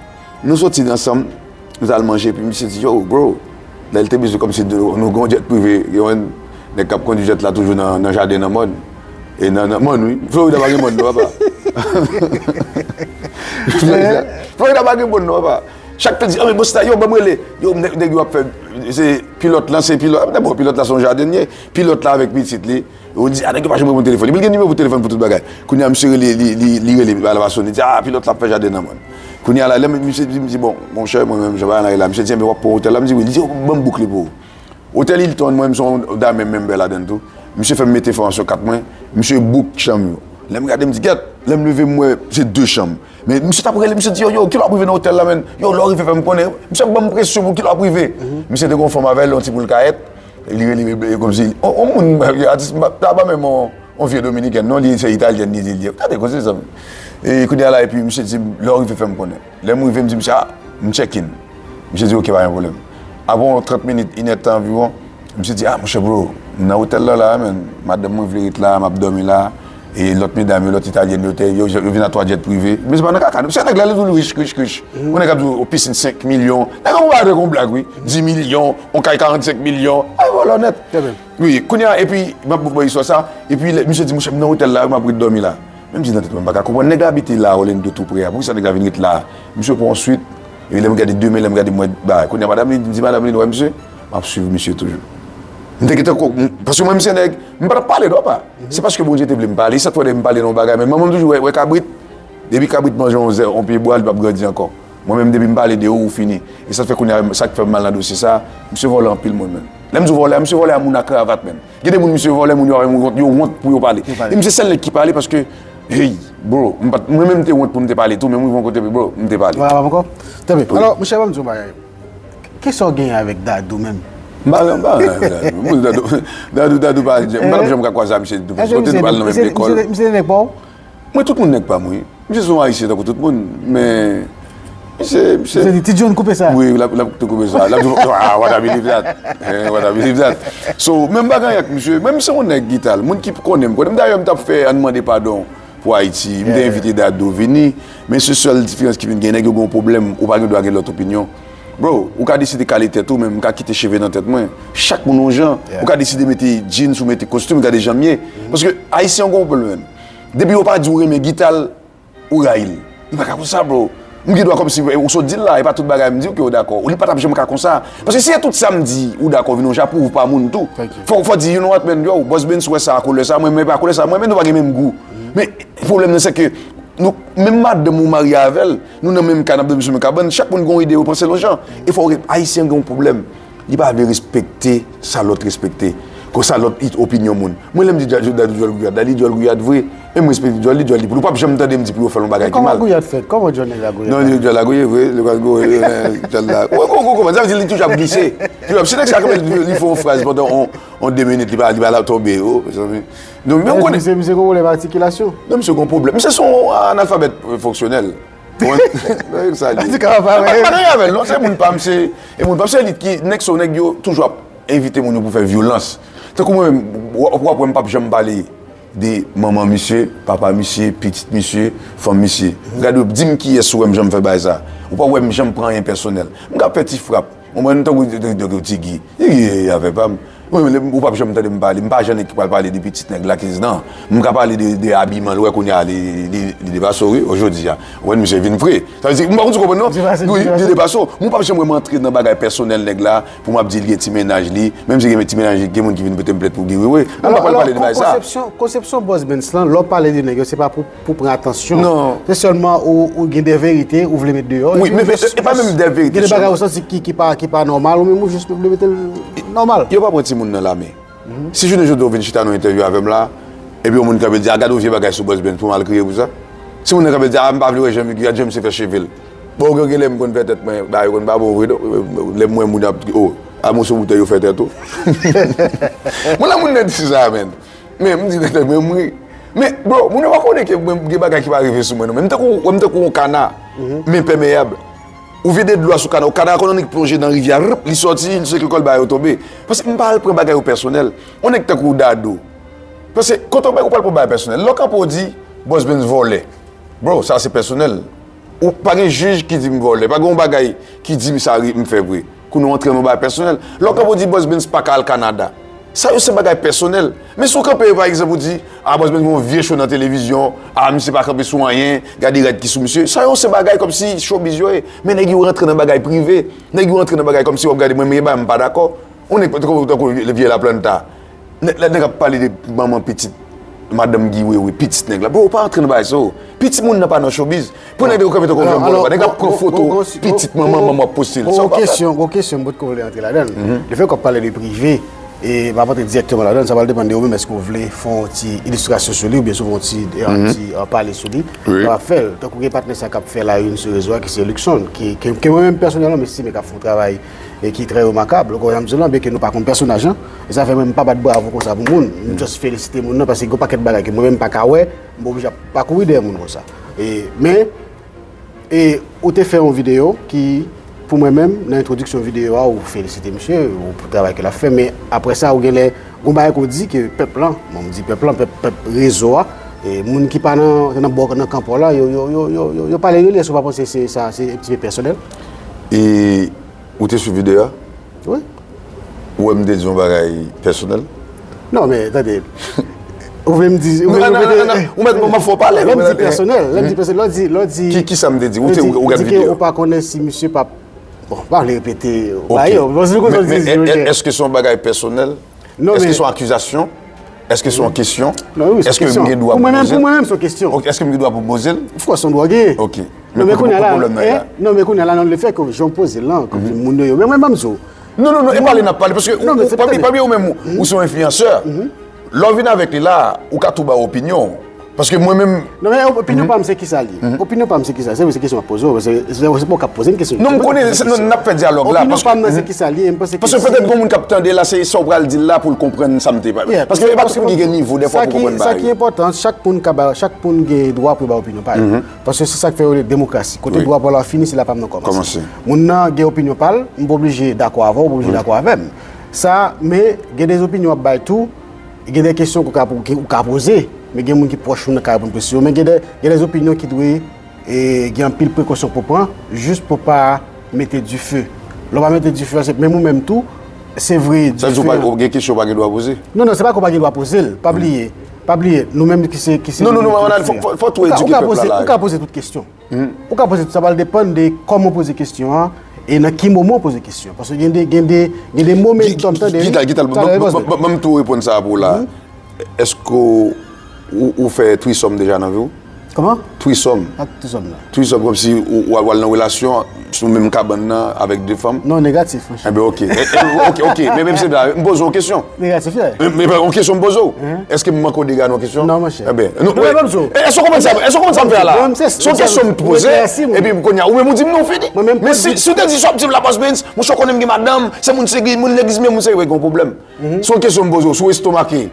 Nou soti ansanm, nou t al manje, epi misye di, yo, bro, lè l te bezwen kòmsi nou, nou gen yon jet prive, gen yon nèg k ap kondui jet la toujou nan, nan jaden nan mòn. E nan, nan mòn, wi. Florida pa gen mòn, non, papa. Florida, Florida pa gen mòn, non, papa. Chak tan di, ah, men bòs la, yo, ban m rele. Yo, nèg, nèg yo ap fè, se pilòt la, se pilòt, ah, dabò, pilòt la se yon jadenyè. Pilòt la avèk pitit li, yo di, ah, nèg yo pa janm reponn telefòn. Epi l gen nimewo pou telefòn pou tout bagay. Kounye a, misye rele, li, li, li rele, bagay la pa sone. Li di, ah, pilòt la ap fè jaden nan mòn. Kounye a la, lè misye di, m di, bon, monchè, mwen menm, jan bagay la ye la. Misye di, enben, w ap pran otèl la? M di, wi. Li di, oh, ban m bouk li pou ou. Otèl Hilton, mwen, m se yon dame member ladann tou. Misye fè m mete enfòmasyon kat mwen, misye book chanm yo. Lè m gade, m di, gèt, lè m leve, m wè se de chanm. Men misye t ap rele, misye di, yo, yo, kilè w ap rive nan otèl la, menn? Yo, lè w rive, fè m konnen. Misye ap ban m presyon pou kilè w ap rive. Misye te gon fanm avè l, yon ti poul kayèt. Li rele, e, kòmsi, on, on moun, atis, ta pa menm on, on vye dominikèn, non, li se italyèn, li di, li, gade, koze sa. E kounye a la, epi misye di, lè w rive, fè m konnen. Lè m rive, m di misye, ah, m check in. Misye di, ok, pa gen pwoblèm. Apre yon trant minit, inèdtan anviwon, misye di, ah, monchè bro, m nan otèl la, la, menn. Madanm mwen vle ret la, m ap dòmi la. E lòt medam yo, lòt italyèn yo, te, yo, yo vin a twa jet prive. Men se pa nan kaka, non. Se nèg la, li di w rich, rich, rich. Yon nèg ap di w, yon pisin senk milyon. Nèg yo pa fè yon blag, wi. Dis milyon, yon kay karannsenk milyon. Ay, vòlò nèt. Wi, kounye a, epi, m ap bout bò istwa sa. Epi, lè, misye di, monchè, m nan otèl la, wi, m ap ret dòmi la. Men m di nan tèt mwen, m pa ka konprann. Nèg la abite la, Orlando, tou pre a. Poukisa nèg la vin ret la? Misye pran yon swit. Epi lè m gade demen, lè m gade mwen, bagay. Kounye a, madanm li di, madanm li, wè, misye, m ap swiv misye toujou. M te gentan ko-, m, paske mwen, misye nèg, m pa t ap pale, non, pa. Se paske Bondye te vle m pale. Se sa k fè m pale nan yon bagay. Men manman m toujou wè, wè kabrit. Depi kabrit manje yon zè, yon pye bwa, li p ap grandi ankò. Mwen menm, depi m pale de ou, ou fini. E sa k fè kounye a, sa k fè m mal nan dosye sa, misye vòlè anpil moun, menn. Lè m di w vòlè, misye vòlè a moun a kravat, menn. Gen de moun, misye vòlè, moun yo, yo wont, yo wont pou yo pale. E misye sèl nèg ki pale paske, hey, bro, m pa t, mwen menm m te wont pou m te pale tou, men m rive yon kote, bro, m te pale. Vwala, pa ankò. Tanpri. Alò, monchè, ban m di w yon bagay. Kisa w genyen avèk Dadou menm? M pa, m pa, Dadou, Dadou, Dadou pa, m pa t ap janm ka kwaze a misye tou. Paske kote nou pral nan menm lekòl. Misye te nèg pa w? Mwen, tout moun nèg pa m, wi. Misye se yon Ayisyen tankou tout moun, men misye, misye. Misye di, "Ti John, koupe sa." Wi, l ap, l ap tou koupe sa. L ap di, "Ah, what I believe that." Eh, what I believe that. So, menm bagay ak misye. Mwen, misye yon nèg ki tal. Moun ki konnen m, konnen m. Dayè, m t ap fè ann mande padon pou Ayiti. M te envite Dadou vini. Men se sèl diferans ki vin gen, nèg yo gen yon pwoblèm, ou pa gen dwa gen lòt opinyon. Bro, ou ka deside kale tèt ou, men m ka kite cheve nan tèt mwen. Chak moun yon jan. Ou ka deside mete jeans ou mete kostim, gade jan m ye. Paske Ayisyen gen yon pwoblèm. Depi yo pa di w renmen gita l, ou rayi l. Li pa ka konsa, bro. M gen dwa kòmsi, eh, ou sot di l la, e pa tout bagay m di w ke w dakò. Ou li pa t ap janm ka konsa. Paske si e tout sa m di, ou dakò, vin yon jan pou ou pa moun tou. Fò, fò di, you know what, man, yo, Boss Benz wè sa a koulè sa, mwen, mwen pa koulè sa, mwen, men nou pa gen menm gou. Men pwoblèm nan, se ke nou, menm madanm ou marye avè l, nou nan menm kay, n ap dòmi sou menm kabann, chak moun gen yon ide, yo panse l yon jan. E fò w, Ayisyen gen yon pwoblèm. Li pa vle respekte sa lòt respekte. Kon sa lòt it opinyon moun. Mwen, lè m di Dadou, Dadou djòl gouyad la, li djòl gouyad vre. Men m respekte djòl li, djòl li pou li. Ou p ap janm tande m di pou yo fè l yon bagay ki mal. Kòman gouyad fèt? Kòman djòl nèg la gouyad? Non, li djòl la gouyad vre, li pa gouyad, eh, djòl la. Ou, ou, ou konprann, sa vle di li toujou ap glise. Toujou ap, si nèg sa kanmenm li, li fè yon fraz pandan on, on de minit, li pa, li pa la tonbe, o, mezanmi. Donk, men ou konnen. Misye, misye gen pwoblèm atikilasyon. Non, misye gen pwoblèm. Misye se yon analfabèt, eh, fonksyonèl. Ou konprann? Sa li ye. Sa pa gen anyen avè l, non, se moun pa m, se, e moun pa m, se elit ki, nèg so, nèg yo toujou ap envite moun yo pou fè vyolans. Tankou mwen menm, w, w ap wè m p ap janm pale de manman misye, papa misye, pitit misye, fanm misye. Gade, di m kiyès ou wè m janm fè bagay sa. Ou pa wè m janm pran anyen pèsonèl. M ka fè ti frap. Ou konprann, tankou, tankou, tankou Ti Guy. Ti Guy, e, afè pa m. Mwen, ou p ap janm tande m pale. M pa jan nèg ki pral pale de pitit nèg la, kiz nan. M ka pale de, de abiman l, ou wè kounye a, li, li, li depase w, wi, jodi a. Ou wè, misye vin fre. Sa vle di, m pa konn si w konprann, non? Li depase w. Wi, li depase w. Mwen, ou p ap janm wè m antre nan bagay pèsonèl nèg la, pou m ap di l gen ti mennaj li. Menm si gen ti mennaj li, gen moun ki vin pote m plent pou Guy Wewe. Mwen pa pral pale de bagay sa. Konsepsyon, konsepsyon Boss Benz lan, lè w pale de nèg yo, se pa pou, pou pran atansyon. Non. Se sèlman ou, ou gen de verite, ou vle met deyò. Wi, men, men, e pa menm de verite sèlman. Gen de bagay ou santi ki, ki pa, ki pa nòmal, ou menm ou jis vle mete l nòmal. Yo pa pran timoun nan lame. Si jounen jodi a ou vin chita nan yon entèvyou avè m la, epi yon moun kanpe di, "A, gade yon vye bagay sou Boss Benz," pou m al kriye pou sa? Si moun nan kanpe di, "A, m pa vle wè jan Miguel, jan misye fè cheve l." Bon, gen, gen lè m konn fè tèt mwen, ba yo konn pa bon vre, non. Lè m wè moun ap, oh, a moso boutèy yo fè tèt ou. Moun nan, moun nan di sa, menn. Men, m di, tèt mwen, m ri. Men, bro, moun yo pa konnen ke mwen, gen bagay ki pa rive sou mwen, non. Men m tankou, m tankou yon kana, men pèmeyab. Ou vide dlo a sou kana, kana a konn annik plonje nan rivyè, rip, li sòti, li seke kò l, bagay yo tonbe. Paske m pa al pran bagay yo pèsonèl. Yon nèg tankou Dadou. Paske kote w bay, ou pral pran bagay pèsonèl. Lè w kanpe w di, Boss Benz vòlè. Bro, sa se pèsonèl. Ou pa gen jij ki di m vòlè. Pa gen yon bagay ki di m sa ri, m fè vre. Kounye a w antre nan yon bagay pèsonèl. Lè w kanpe w di Boss Benz pa ka al Kanada. Sa yo se bagay pèsonèl. Men si w kanpe, pa egzanp, ou di, a, Boss Benz gen yon vye cho nan televizyon, a, misye pa kanpe sou anyen, gade rad ki sou misye. Sa yo se bagay kòmsi showbiz yo ye. Men nèg yo rantre nan bagay prive. Nèg yo rantre nan bagay kòmsi w ap gade mwen, men bagay m pa dakò. Yon nèg tankou, tankou vye Laplanta. Nèg la, nèg ap pale de manman pitit, madanm Guy Wewe, pitit nèg la. Bro, ou pa antre nan bagay sa yo. Pitit moun nan pa nan showbiz. Pou nèg yo kanpe tankou yon vòlè, nèg ap pran foto pitit manman, manman ap poste l. Sa ou pa fè. Gon kesyon, gon kesyon m potko vle antre ladan l. Lefètke w ap pale de prive, e m ap antre dirèkteman ladan l, sa pral depann de ou menm, èske w vle fè yon ti ilistrasyon sou li oubyen si w vle fè yon ti, yon ti, euh, pale sou li, w ap fè l. Tankou gen patnè sa k ap fè la youn sou rezo a, ki se Luckson, ki, ke, ke mwen menm pèsonèlman, m estime k ap fè yon travay e ki trè remakab. Ou konprann sa m di w lan, byenke nou pa konn pèsonaj lan, e sa fè mwen m pa bat bravo konsa pou moun. M just felisite moun nan, paske gen yon pakèt bagay ke mwen menm m pa ka wè, m oblije ap pa kouri dèyè moun konsa. E, men, e, ou te fè yon videyo ki, pou mwen menm, nan entwodiksyon videyo a, ou felisite misye, ou pou travay ke l ap fè, men apre sa, ou genlè, gon bagay ke w di ke pèp lan, bon, m di pèp lan, pèp, pèp rezo a, e moun ki pa nan, nan bò, nan kan pa w la, yo, yo, yo, yo, yo, yo pale de li, èske w pa panse se, sa, se un petit peu personnel? E Ou te swiv videyo a? Wi. Ou wè m te di yon bagay pèsonèl? Non, men, tande. Ou vle m di, ou vle m repete? Non, non, non, non, ou mèt, m ap fè w pale. Lè m di pèsonèl, lè m di pèsonèl, lè w di, lè w di. Ki, ki sa m te di? Ou te, ou gad videyo a? Ou pa konnen si misye p ap, bon, pa vle repete. Ok. Ba yo, bon, se konsa w di, men, men, èske se yon bagay pèsonèl? Non, men. Èske se yon akizasyon? Èske se yon kesyon? Non, wi, se yon kesyon. Èske m gen dwa pou poze l? Pou mwen menm, se yon kesyon. Ok, èske m gen dwa pou poze l? Of course, se yon dwa w genyen. Ok. Non, men kounye a la, non, men kounye a la, nan lefètke jan w poze l lan, kòm moun yo, men mwen, ban m di w. Non, non, non, e pale n ap pale, paske ou, ou, papi, papi, ou menm, ou, ou se yon enfliyansè. Lè w vin avèk li la, ou ka tou ba w opinyon w. Paske mwen menm. Non, men opinyon pa m se kisa l ye? Opinyon pa m se kisa? Se vre, se kesyon m ap poze w, paske se, se, se mwen k ap poze m kesyon. Non, m konnen, se, non, n ap fè dyalòg la. Opinyon pa m nan se kisa l ye, m panse ke si. Paske petèt gon moun k ap tande la, se sa w pral di l la pou l konprann sa m te pale. Paske e pa tout moun ki gen nivo, dèfwa, pou konprann bagay yo. Sa ki enpòtan, chak moun ka ba, chak moun gen dwa pou l bay opinyon pa l. Paske se sa k fè yo rele demokrasi. Kote dwa pa w la fini, se la pa m nan kòmanse. Kòmanse. Moun nan gen opinyon pa l, m pa oblije dakò avè w, ou pa oblije dakò avè m. Sa, men, gen de opinyon w ap bay tou, gen de kesyon ke w ka, ke w ka poze, men gen moun ki pwòch ou nan ka reponn kesyon yo, men gen de, gen de opinyon ki dwe, e, gen anpil prekosyon pou pran, jis pou pa mete dife. Lè w pa mete dife, se, menm ou menm tou, se vre, dife an. Sa vle di ou pa, ou gen kesyon ou pa gen dwa poze? Non, non, se pa ke w pa gen dwa poze l, pa bliye. Pa bliye, nou menm ki se, ki se. Non, non, non, Manal, fò, fò, fò tou edike pèp la la. Ou ka poze tout kesyon. Ou ka poze tout, sa pral depann de kòman w poze kesyon an e nan ki moman w poze kesyon. Paske gen de, gen de, gen de momentum, tande, wi. Gital, Gital, ban m tou reponn sa pou w la. Èske w, ou, ou fè threesome deja nan vi w? Kòman? Threesome. Ak threesome nan. Threesome, kòmsi ou, ou al, ou al nan relasyon, sou menm kabann nan, avèk de fanm? Non, negatif, monchè. Enben, ok. E, e, ok, ok. Men, men se la, m poze w yon kesyon. Negatif, yeah. Men, men yon kesyon m poze w. Èske m manke w dega nan yon kesyon? Non, monchè. Enben, non, èske w konprann sa, èske w konprann sa m fè a la? Se yon kesyon m poze, epi kounye a, ou menm ou di m non, fini. Men si, si w te di sa w ap di m la, Boss Benz, monchè, w konnen m gen madanm, se moun serye, moun legliz m ye, moun serye, gen yon pwoblèm. Se yon kesyon m poze w, si w estomake,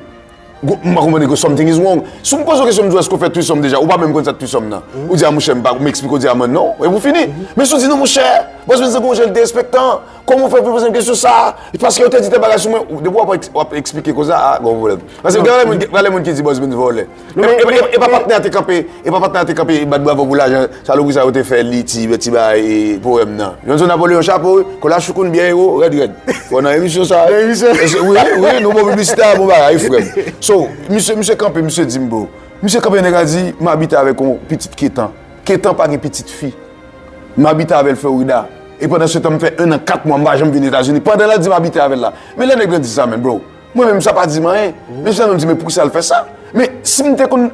m pa konprann ke something is wrong. Si w poze w kesyon, m di w, èske w fè threesome deja? Ou pa menm konn sa k threesome nan. Ou di, a, monchè, m pa, m eksplike w, di, a, mwen, non. Epi w fini. Men si w di, non, monchè, Boss Benz se gon jan li derespektan. Kòman w fè pou poze m kesyon sa a? Paske yo te di tèl bagay sou mwen. Depi w ap, w ap eksplike koze a, a, gon pwoblèm. Paske gen lè moun, gen lè moun ki di Boss Benz vòlè. E, e, e, e pa patnè a te kanpe, e pa patnè a te kanpe, e bat bravo pou lajan, salopri sa yo te fè li, ti, ti bagay, e, powèm nan. Johnson Napoléon, chapo, wi, Kola Choukoun, byen ewo, rèd, rèd. Bon, nan emisyon sa a. Nan emisyon. Wi, wi, nou bon piblisite a, bon bagay, frè m. So, misye, misye kanpe, misye di m, bro. Misye kanpe, nèg la di, m abite avèk yon pitit Ketan. Ketan pa gen pitit fi. M abite avè l Florida. E pandan se tan, m fè en an, kat mwa, m pa janm vin Etazini. Pandan l ap di m abite avè l la. Men lè nèg lan di sa, men, bro, mwen menm, sa pa di m anyen. Men sa menm di, men poukisa l fè sa? Men si m te konn,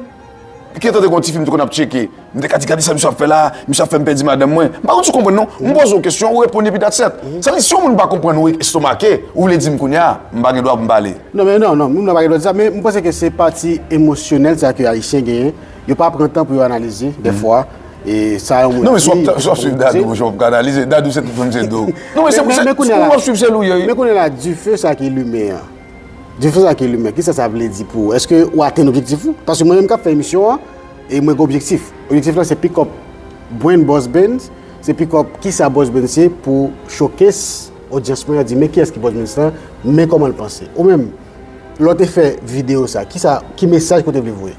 Ketan te gon ti fi, m te konn ap tcheke. M te ka di, gade sa misye ap fè la, misye ap fè m pèdi madanm mwen. M pa konn si w konprann, non. M poze w kesyon, ou reponn epi that's it. Sa vle di, si yon moun pa konprann ou estomake, ou vle di m kounye a, m pa gen dwa pou m pale. Non, men non, non, moun nan pa gen dwa di sa, men m panse ke se pati emosyonèl sa ke Ayisyen genyen. Yo pa pran tan pou yo analize, dèfwa. E sa yon moun di, sa yon moun poze. Non, men si w ap, si w ap swiv Dadou, monchè, w ap ka analize. Dadou, se tout moun se do. Non, men se, men, se, men kounye a la, w ap swiv, se li w ye, wi. Men kounye a la, dife sa ki limen an. Dife sa ki limen, kisa sa vle di pou ou? Èske ou atenn objektif ou? Paske mwen menm k ap fè emisyon an, e mwen gen objektif. Objektif lan se pick up brand Boss Benz, se pick up kisa Boss Benz ye pou showcase odyans mwen an di, men kiyès ki Boss Benz lan, men kòman l panse. Ou menm, lè w te fè videyo sa, kisa, ki mesaj ke w te vle voye?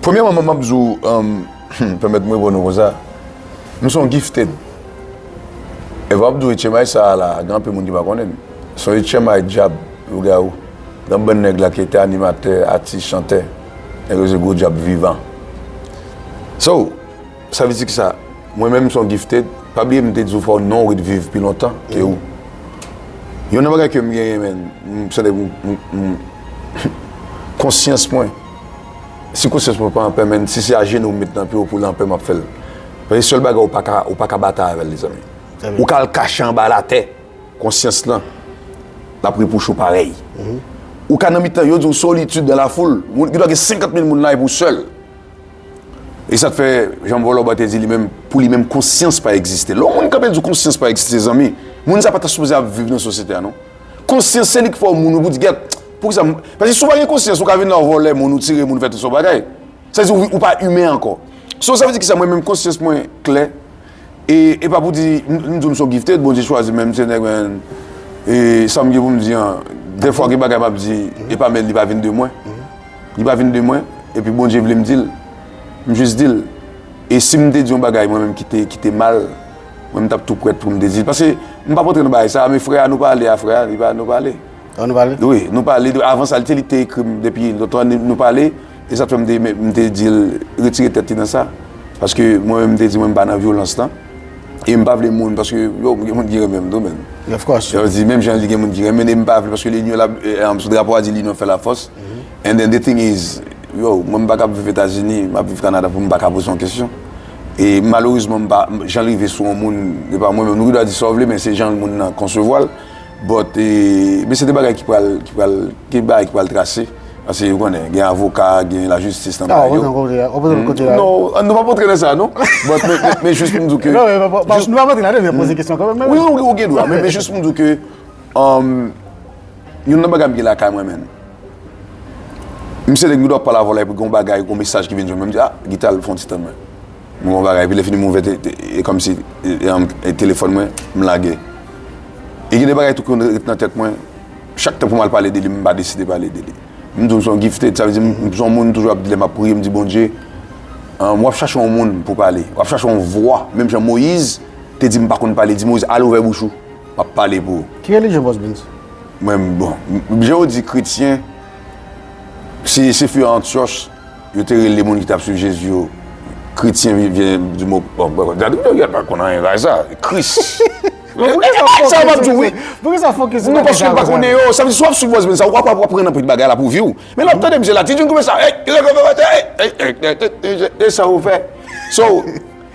Premyèman, m ap di w, um, pèmèt m reponn ou konsa. M se yon gifted. E m ap di w H M I sa a la, gen anpil moun ki pa konnen l. Se yon H M I djab, lougawou. Gen bann nèg la ki te animatè, atis, chantè. Nèg yo se gwo djab vivan. So, sa vle di kisa? Mwen menm, m se yon gifted. Pa bliye, m te di w fò non w ret viv pi lontan ke ou. Youn nan bagay ke m genyen, men, m santi m, m, m, konsyans mwen. Si konsyans mwen pa anpè, men, si se ajenou m met nan pye w pou l anpè, m ap fè l. Paske sèl bagay ou pa ka, ou pa ka batay avè l, lezanmi. Ou ka al kache anba latè, konsyans lan, l ap repwoche w parèy. Ou ka nan mitan, yo di w solitude dans la foule, moun, gen dwa gen senkant mil moun la epi w sèl. E sa k fè, jan vòlò ba te di li menm, pou li menm, konsyans pa egziste. Lè yon moun kanpe di w konsyans pa egziste, zanmi, moun sa pa ta sipoze ap viv nan sosyete a, non. Konsyans, se li k fè w moun, ou pou di, gèt, poukisa m, paske si w pa gen konsyans, ou ka vin la, w vòlè moun, ou tire moun, ou fè tout sòt bagay. Sa vle di, ou, ou pa imen ankò. So, sa vle di kisa, mwen menm, konsyans mwen klè. E, e pa pou di, m, m di w m se yon gifted, Bondye chwazi, men m se nèg, men, e sa m gen pou m di an, dèfwa gen bagay m ap di, e pa, men li pa vin de mwen. Li pa vin de mwen, epi Bondye vle m di l, m jis di l. E si m te di yon bagay mwen menm ki te, ki te mal, mwen m t ap tou prèt pou m te di l. Paske m p ap antre nan bagay sa a, men frè a nou pale a, frè a, li pa, nou pale. An nou pale? Wi, nou pale. Avan sa, li te, li te ekri m depi lontan, nou, nou pale. E sa t fè m te, m te di l retire tèt li nan sa. Paske mwen menm, m te di mwen m pa nan vyolans lan. E m pa vle moun, paske, yo, gen moun ki renmen m tou, men. Of course. Yo di, menm jan li gen moun ki renmen, e m pa vle, paske linyon la, eh, um, sou drapo a di l'union fait la force. And then the thing is, yo, mwen m pa ka ap viv Etazini, m ap viv Kanada pou m pa ka poze yon kesyon. E malerezman, m pa, jan l rive sou yon moun, e pa mwen menm, nou gen dwa di sa w vle, men se jan moun nan konsevwa l. But, eh, men se de bagay ki pral, ki pral, ki bagay ki pral trase. Paske ou konnen, gen avoka, gen lajistis nan bagay yo. Non, nou p ap antre nan sa, non. But, men, men, men jis pou m di w ke. Non, men pa, pa, nou p ap antre ladan, men poze kesyon kanmenm, men wi, wi, ou gen dwa, men, men jis pou m di w ke, um, youn nan bagay m gen lakay mwen, men. M se nèg m gen dwa pale avè w la, epi gen yon bagay, gen yon mesaj ki vin jwenn mwen, m di, a, Gital, fè yon ti tann mwen. M gen yon bagay, epi lè fini m ouvè te, te, e kòmsi, e, e, e, telefòn mwen, m lage. E gen de bagay tou ki konn ret nan tèt mwen, chak tan pou m al pale de li, m pa deside pale de li. M di w m se yon gifted, sa vle di m, m se yon moun toujou ap di lè m ap priye, m di Bondye, um, w ap chache yon moun pou pale, w ap chache yon vwa, menm jan Moyiz te di m pa konn pale, di Moyiz al ouvè bouch ou. M ap pale pou ou. Ki relijyon Boss Benz? Mwen, bon, m, jan yo di kretyen, se, se fè Antyòch, yo te rele moun ki t ap swiv Jezi yo, kretyen, vye, vye, di mo, bon, bon, gade, yo pa konn anyen, bagay sa, Kris. Sa w ap di, wi. Poukisa fokis sou bagay sa? Non, paske yo pa konnen yo. Sa vle di, si w ap swiv Boss Benz sa, w ap, w ap aprann anpil bagay la pou vi w. Men lè w ap tande misye la, ti djoun koupe sa, ey, e sa w fè. So,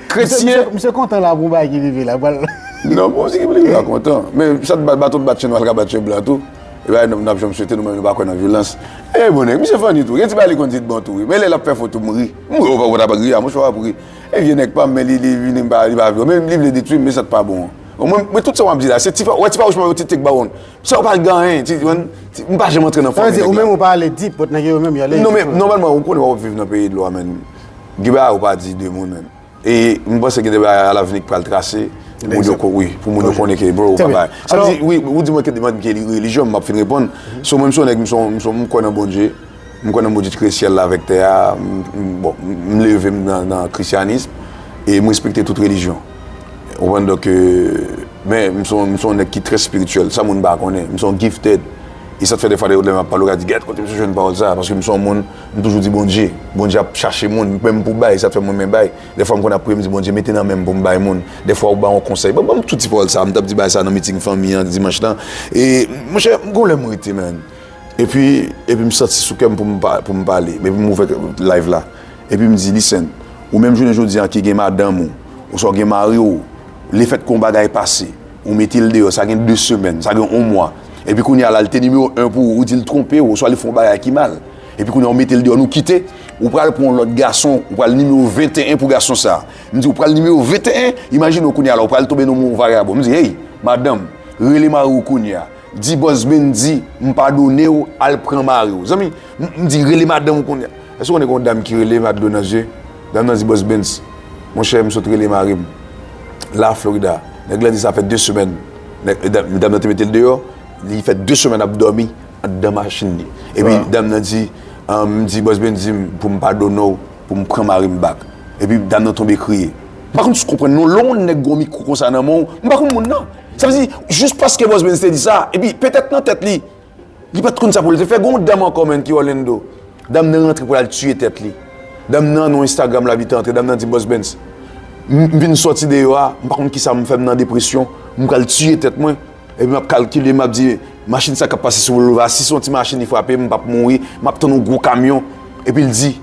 kretyen. Misye, misye, misye kontan la pou yon bagay ki rive la, pral. Non, bon, se ki pou li pa kontan. Men sa t bat, baton t bat chen nwa, l ka bat chen blan tou. E bagay n ap janm swete, nou menm nou pa kwè nan vyolans. E bon, nèg, misye funny tou. Gen ti bagay li konn di t bon tou, wi. Men lè l ap fè fot ou, m ri. M ri, ou pa, ou pa ta ri a, monchè, w ap ri. E vye nèg pa m, men li, li vini, m pa, li pa vle. Men li vle detwi m, men sa t pa bon an. Bon, mwen, mwen, tout sa w ap di la, se ti fa, wè, ti fawoch mwen yo, ti tek ba w. Sa yo pa gen anyen, ti, ti, m pa janm antre nan fanmi nèg la. Sa vle di, ou menm ou pa ale deep, but nèg yo menm, y ale deep. Non, men, nòmalman, ou konnen w ap viv nan peyi dlo a, men. Gen bagay ou pa di de moun, men. E m panse gen de bagay alavni k pral trase. Pou moun yo ko-, wi, pou moun yo konnen ke, bro, ou pa bay. Sa vle di, wi, ou di mwen ke demann ke relijyon, m ap fin reponn. So, mwen, m se yon nèg, m se yon, m se yon, m kwè nan Bondye. M kwè nan Bondye ki kreye syèl la avèk tè a. M, m, bon, m leve m nan, nan krisyanis. E m respekte tout relijyon. Ou konprann? Donk, euh, men m se yon, m se yon nèg ki trè espirityèl. Sa moun pa konnen. M se yon gifted. E sa t fè defwa, lè m ap pale, ou ka di, "Gèt kote misye jwenn pawòl sa a?" Paske m se yon moun, m toujou di Bondye. Bondye ap chache moun, menm pou bay, sa t fè mwen renmen bay. Dèfwa m konn ap priye, m di, "Bondye, mete nan men m pou m bay moun." Dèfwa ou ba yon konsèy. Ban, ban m tout ti pawòl sa a, m t ap di bagay sa a nan meeting fanmi an dimanch lan. E, monchè, m gon lè m rete, man. Epi, epi m santi sou kè m pou m pa, pou m pale. Epi m ouvè live la. Epi m di, "Listen, ou menm jounen jodi a ki gen madanm ou, oswa w gen mari w, lefètke yon bagay pase, ou mete l deyò, sa gen de semèn, sa gen yon mwa. Epi kounye a la, l te nimewo en pou ou, ou di l twonpe w, oswa li fè yon bagay ki mal. Epi kounye a, ou mete l deyò, nou kite, ou pral pran yon lòt gason, ou pral nimewo venteyen pou gason sa a." M di, "Ou pral nimewo venteyen, imajine w kounye a la, ou pral tonbe nan men yon vagabon." M di, "Hey, madanm, rele mari w kounye a." Di Bòs Bendy, "M padone w, al pran mari w." Zanmi, m, m di, "Rele madanm ou kounye a." Èske w konnen gen yon dam ki rele m ak dlo nan zye? Dam nan di, "Bòs Benz, monchè, m sot rele mari m la Florida." Nèg la di sa fè de semèn. Nèg, dam, dam nan te mete l deyò, li fè de semèn ap dòmi anndan machin li. Epi dam nan di, um, m di, "Bòs Benz di m pou m padone w, pou m pran mari m back." Epi dam nan tonbe kriye. M pa konn si w konprann non, lè yon nèg gen yon mikwo konsa nan men w, m pa konn moun nan. Sa vle di, jis paske Bòs Benz te di sa, epi petèt nan tèt li, li pa t konn sa pou l te fè. Gen yon dam ankò, menn, ki Orlando. Dam nan rantre pou l al tiye tèt li. Dam nan, nan Instagram, l abite antre. Dam nan di, "Bòs Benz, m, m vin sòti deyò a, m pa konn kisa m fè, m nan depresyon, m pral tiye tèt mwen." Epi m ap kalkile, m ap di, "Machin sa k ap pase sou Boulevard, si se yon ti machin li frape, m p ap mouri, m ap tann yon gwo kamyon." Epi l di,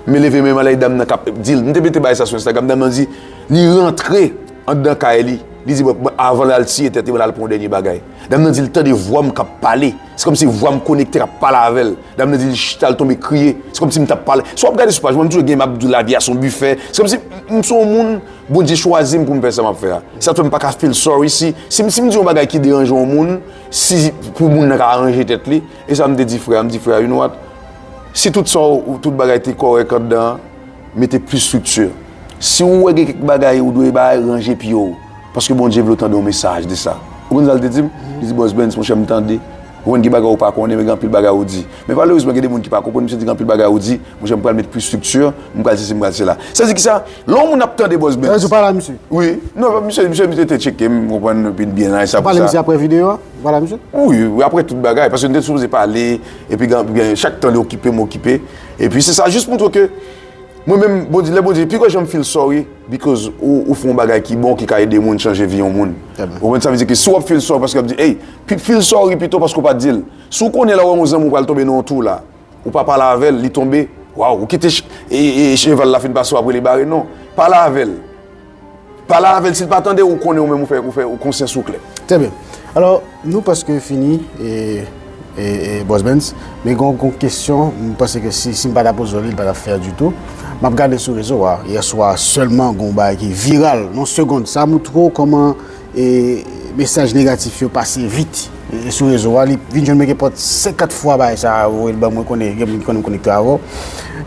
men leve men m anlè, dam nan k ap di l. M te mete bagay sa sou Instagram, dam nan di, li rantre anndan kay li, li di, "Bon, bon, avan l al tiye tèt li, bon, l al pran yon dènye bagay." Dam nan di, l tande vwa m k ap pale. Se kòmsi vwa m konekte k ap pale avè l. Dam nan di, li chita, l tonbe kriye. Se kòmsi m t ap pale. Si w ap gade sou paj mwen, m toujou gen, m ap di w lavi a se yon bifè. Se kòmsi m, m se yon moun, Bondye chwazi m pou m fè sa m ap fè a. Sa fè m pa ka feel sorry si, si, si m di yon bagay ki deranje yon moun, si pou moun nan ka ranje tèt li, e sa m te di frè a, m di, "Frè a, you know what? Si tout sa w, tout bagay te kòrèk anndan an, mete plis strikti. Si w wè gen kèk bagay ou dwe bay, ranje pye w. Paske Bondye vle w tande yon mesaj de sa." Ou konn sa l te di m? Li di, "Bòs Benz, monchè, m tande. Ou konn gen bagay ou pa konnen, men gen anpil bagay ou di." Men malerezman, gen de moun ki pa konprann, misye di, "Gen anpil bagay ou di, monchè, m pral met plis strikti, m pral sesi, m pral sela." Sa di kisa? Lè yon moun ap tande Bòs Benz. Ou pale a misye? Wi. Non, misye, misye, misye te tcheke m, konprann, epi l byen nice. Ou pale misye apre videyo a? Ou pale a misye? Wi, wi, apre tout bagay, paske nou te sipoze pale, epi gen, gen, chak tan li okipe, m okipe. Epi se sa, jis montre ke mwen menm, Bondye, lè Bondye, pi gwo jan m feel sorry, because ou, ou fè yon bagay ki bon, ki ka ede moun, chanje vi yon moun. Ou konprann sa vle di ke si w ap feel sorry, paske w ap di, "Ey, pi, feel sorry pito paske w pa t di l." Si w konnen lè w wè yon zanmi w pral tonbe nan yon twou la, ou pa pale avè l, li tonbe, waw, ou kite ch-, e, e, cheval la fin pase, w ap rele bare, non. Pale avè l. Pale avè l, si l pa tande, ou konnen ou menm ou fè, ou fè, ou konsyans ou klè. Trè byen. Alò, nou prèske fini, e, e, e, Bòs Benz, men gon, gon kesyon, m panse ke si, si m pa ta poze w li, li pa t ap fè ditou. M ap gade sou rezo a, yè swa sèlman gon bagay ki viral, nan segonn, sa moutre w kòman e mesaj negatif yo pase vit, e, sou rezo a. Li vin jwenn mwen gen pòt senkant fwa bagay sa a, voye l ban mwen, konnen gen moun ki konnen m konekte avè w.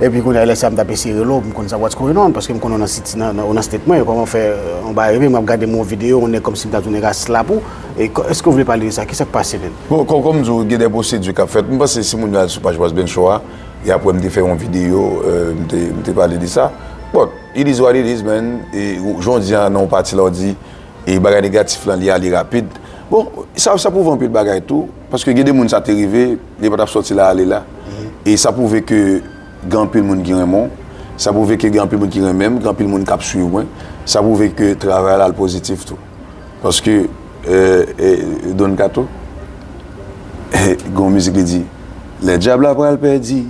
Epi kounye a, lè sa a, m t ap eseye rele w pou m konn sa, what's going on, paske m konnen w nan siti, nan, nan, w nan state mwen, kòman fè, e, yon bagay rive, m ap gade m yon videyo, yon nèg kòmsi m ta tounen rasis la pou, e, kò-, èske w vle pale de sa? Kisa k pase, menn? Bon, kò-, kòm m di w, gen de pwosedi k ap fèt. M panse si moun yo al sou paj Bòs Benz Show a, y ap wè m te fè yon videyo, e, m te, m te pale de sa. Bon, it is what it is, man. E, ou, jan w di a, nan yon pati la, w di, e bagay negatif lan, li ale rapid. Bon, sa, sa pwouve anpil bagay tou, paske gen de moun sa te rive, li pa t ap sòti la ale la. E sa pwouve ke gen anpil moun ki renmen w, sa pwouve ke gen anpil moun ki renmen m, gen anpil moun k ap swiv mwen, sa pwouve ke travay la al pozitif tou. Paske, e, e, Don Kato, e, gen yon mizik li di, "Lè dyab la pral pèdi,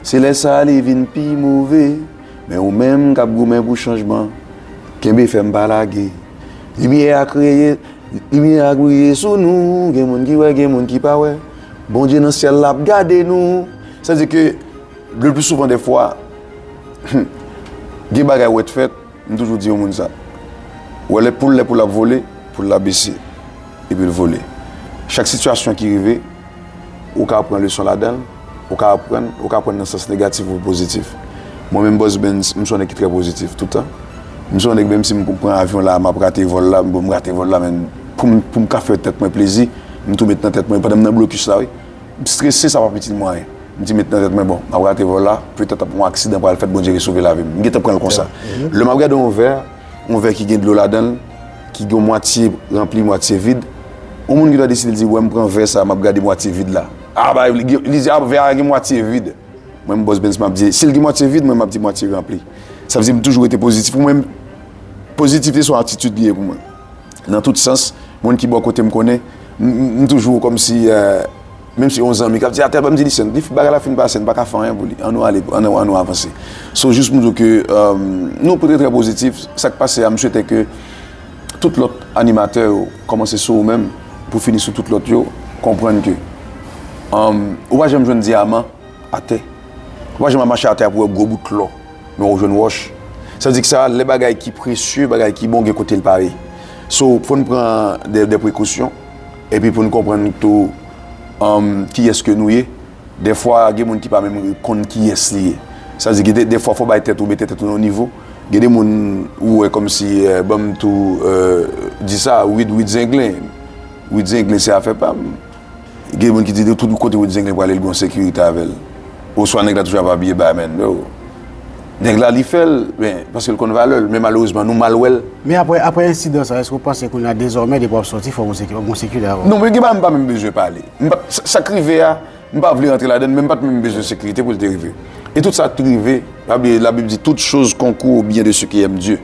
se lè sa a li vin pi move, men ou menm k ap goumen pou chanjman, kenbe fèm pa lage. Limyè a kreye, limyè a briye sou nou, gen moun ki wè, gen moun ki pa wè. Bondye nan syèl la ap gade nou." Sa di ke, le pli souvan dèfwa, gen bagay ou wè t fèt, m toujou di yon moun sa. Ou wè lè poul, lè poul ap vole, poul la bese, epi l vole. Chak sitiyasyon ki rive, ou ka pran leson ladan l, ou ka aprann, ou ka pran nan sans negatif ou pozitif. Mwen menm, Bòs Benz, m se yon nèg ki trè pozitif toutan. M se yon nèg, menm si m pran avyon la, m ap rate vòl la, bon, m rate vòl la, men pou m, pou m ka fè tèt mwen plezi, m tou met nan tèt mwen, pandan m nan blokis la, wi. M strese, sa p ap itil mwen anyen. M di met nan tèt mwen, bon, m ap rate vòl la, petèt ap yon aksidan pral fèt, Bondye resove lavi m. M gentan pran l konsa. Lè m ap gade yon vè, yon vè ki gen dlo ladan l, ki gen mwatye ranpli, mwatye vid, yon moun ki ta deside di, wè, m pran vè sa, m ap gade mwatye vid la. A, ba, li, li di, a, vè a gen mwatye vid. Mwen, m Boss Benz, m ap di, si l gen mwatye vid, mwen, m ap di mwatye ranpli. Sa vle di, m toujou rete pozitif. Pou mwen, pozitivite se yon atitid li ye pou mwen. Nan tout sans, moun ki bò kote m konnen, m, m, m toujou kòmsi, euh, menm si yon zanmi k ap di, "A, tèl bagay," m di, "Listen, li, bagay la fin pase, n pa ka fè anyen pou li. Ann nou ale, ann nou, ann nou avanse." So, jis pou m di w ke, euh, nou trè, trè pozitif. Sa k pase a, m swete ke tout lòt animatè yo kòmanse sou ou menm pou fini sou tout lòt yo, konprann ke, um, ou pa janm jwenn dyaman atè. Ou pa janm ap mache atè a pou wè gwo bout lò, men ou jwenn wòch. Sa vle di ke sa, lè bagay ki presye, bagay ki bon, gen kote l pa ye. So, fò n pran de, de prekosyon, epi pou n konprann tou, um, kiyès ke nou ye. Dèfwa, gen moun ki pa menm konn kiyès li ye. Sa vle di, gen de, dèfwa, fò w bay tèt ou, mete tèt ou nan yon nivo. Gen de moun ou wè kòmsi, eh, ban m tou, eh, di sa, wid, wid zenglen. Wid zenglen, se afè pa m. Gen moun ki di, de tout kote wid zenglen prale, l gen yon sekirite avè l. Oswa nèg la toujou ap abiye ba, men, yo. Nèg la, li fè l, men, paske l konn valè l. Men malerezman, nou mal wè l. Men apre, apre ensidan sa, èske w panse kounye a dezòmè, depi w ap sòti, fò w gen sekirite avè w? Non, men gen bagay m pa menm bezwen pale. M pa, sa, sa k rive a, m pa vle rantre ladan l, men m pa t menm bezwen sekirite pou l te rive. E tout sa t rive, pa bliye, Labib di, toutes choses concourent au bien de ceux qui aiment Dieu.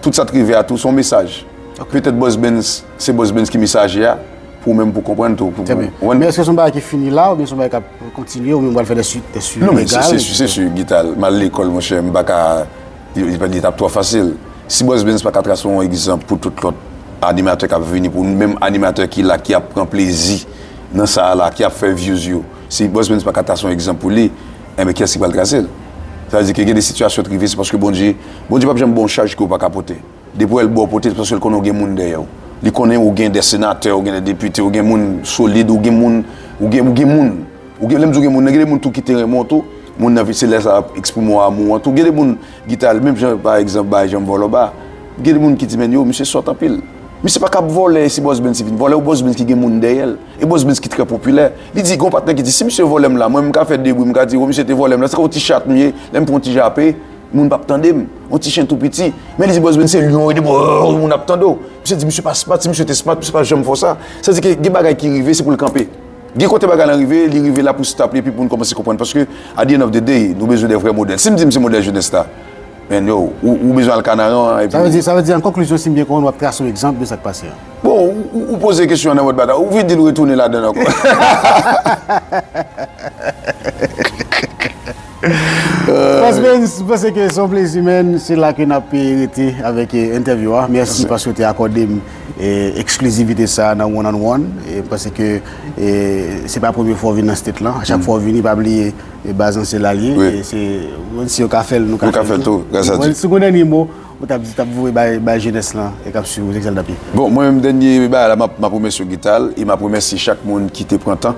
Tout sa t rive a tou, se yon mesaj. Petèt Boss Benz, se Boss Benz ki mesaje a, pou ou menm pou konprann tou. Pou, trè byen. Men èske se yon bagay ki fini la, oubyen se yon bagay k ap kontinye, oubyen w pral fè de suite, de suite legal? Non, men se, se, se si, Guital, m al lekòl, monchè, m pa ka, li, li, li t ap twò fasil. Si Boss Benz pa ka trase yon egzanp pou tout lòt animatè k ap vini, pou menm animatè ki la, ki ap pran plezi nan sa a la, ki ap fè views yo, si Boss Benz pa ka trase yon egzanp pou li, enben, kiyès ki pral trase l? Sa vle di ke gen de sitiyasyon t rive, se paske Bondye, Bondye p ap janm ba w yon chaj ke w pa ka pote. Depi w wè l ba w pote, se paske l konnen w gen moun dèyè w. Li konnen ou gen de senatè, ou gen de depite, ou gen moun solid, ou gen moun, ou gen, ou gen moun. Ou gen, lè m di w gen moun nan, gen de moun tou ki te renmen w tou. Moun nan, se lè sa ap eksprime w amou an tou. Gen de moun, Guital, menm jan, pa egzanp, bay Jean Vòlòba. Gen de moun ki di, men yo, misye sòt anpil. Misye pa ka ap vòlè, e si Boss Benz vin vòlè, ou Boss Benz ki gen moun dèyè l. E Boss Benz ki trè popilè. Li di, gon patnè ki di, si misye vòlè m la, mwen, m ka fè de bri, m ka di, o, misye te vòlè m la, se ka yon ti chat m ye, lè m pran yon ti jape, moun p ap tande m. Yon ti chen tou piti. Men li di, Boss Benz se lyon, e depi, o, moun ap tande w. Misye di, misye pa smart, si misye te smart, misye pa janm fè w sa. Sa vle di ke gen bagay ki rive, se pou l kanpe. Gen kote bagay lan rive, li rive la pou stop li, epi pou n kòmanse konprann. Paske, at the end of the day, nou bezwen de vrè modèl. Si m di m se modèl jenès la, men yo, ou, ou bezwen al Kanaran, epi... Sa vle di, sa vle di, an konklizyon, si m byen konprann, w ap trase yon egzanp de sa k pase an. Bon, ou, ou, ou poze kesyon an nan mòd batay. Ou vin di n retounen ladan l ankò. Boss Benz, m panse ke se yon plezi, man. Se la ke n ap, eh, rete avèk, eh, entèvyou a. Mèsi paske w te akòde m, eh, eksklizivite sa a nan One on One. E m panse ke, eh, se pa premye fwa w vin nan state lan. A chak fwa w vini, pa bliye, eh, baz lan se la l ye. E se, si yo ka fè l, nou ka fè l tou. Gras a Dye. Si w gen dènye mo, ou t ap di, t ap voye bay, bay jenès lan, e k ap swiv ou, Zexal Dapye. Bon, mwen menm, dènye bagay la, m ap, m ap remèsye Guital e m ap remèsye chak moun ki te pran tan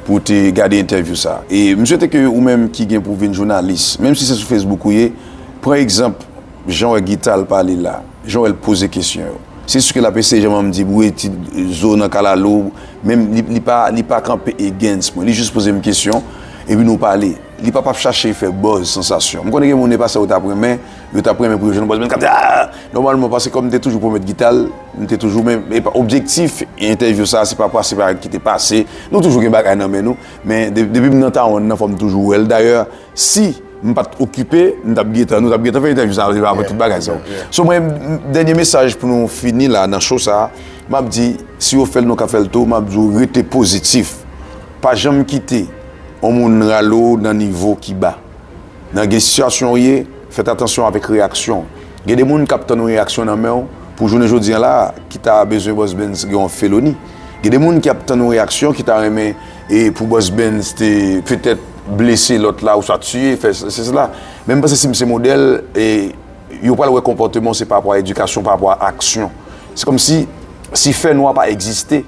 pou te gade entèvyou sa. E m swete ke ou menm ki gen pou vin jounalis, menm si se sou Facebook ou ye, pran egzanp jan w wè Guital pale la, jan w wè l poze kesyon yo. Se si ke l ap eseye, jan m di, bouye ti zo nan kalalou, men li, li pa, li pa kanpe against mwen, li jis poze m kesyon, epi nou pale. Li pa, p ap chache fè buzz, sansasyon. M konnen gen moun, e pa sa yo t ap renmen, yo t ap renmen pou yo jwenn buzz, men k ap di, a! Nòmalman, paske kòm m te toujou pwomèt Guital, m te toujou, men, e pa, objektif entèvyou sa, se pa pase, pa ki te pase. Nou toujou gen bagay nan men nou, men de-, depi m nan tawon nan, fò m toujou wè l. Dayè, si m pa t okipe, m t ap gentan, nou t ap gentan fè entèvyou sa, apre tout bagay sa yo. So, mwen, m, dènye mesaj pou nou fini la, nan show sa, m ap di, si yo fè l, nou ka fè l tou, m ap di w rete pozitif. Pa janm kite yon moun rale w nan nivo ki ba. Nan gen sitiyasyon w ye, fèt atansyon avèk reyaksyon w. Gen de moun k ap tann yon reyaksyon nan men w pou jounen jodi a la, ki ta bezwen Boss Benz gen yon feloni. Gen de moun ki ap tann yon reyaksyon, ki ta renmen, e, pou Boss Benz te petèt blese lòt la, oswa tiye, fè sesi, sela. Men m panse si m se modèl, e, yo pral wè konpòteman w se pa rapò a edikasyon, pa rapò a aksyon. Se kòmsi, si fènwa pa egziste,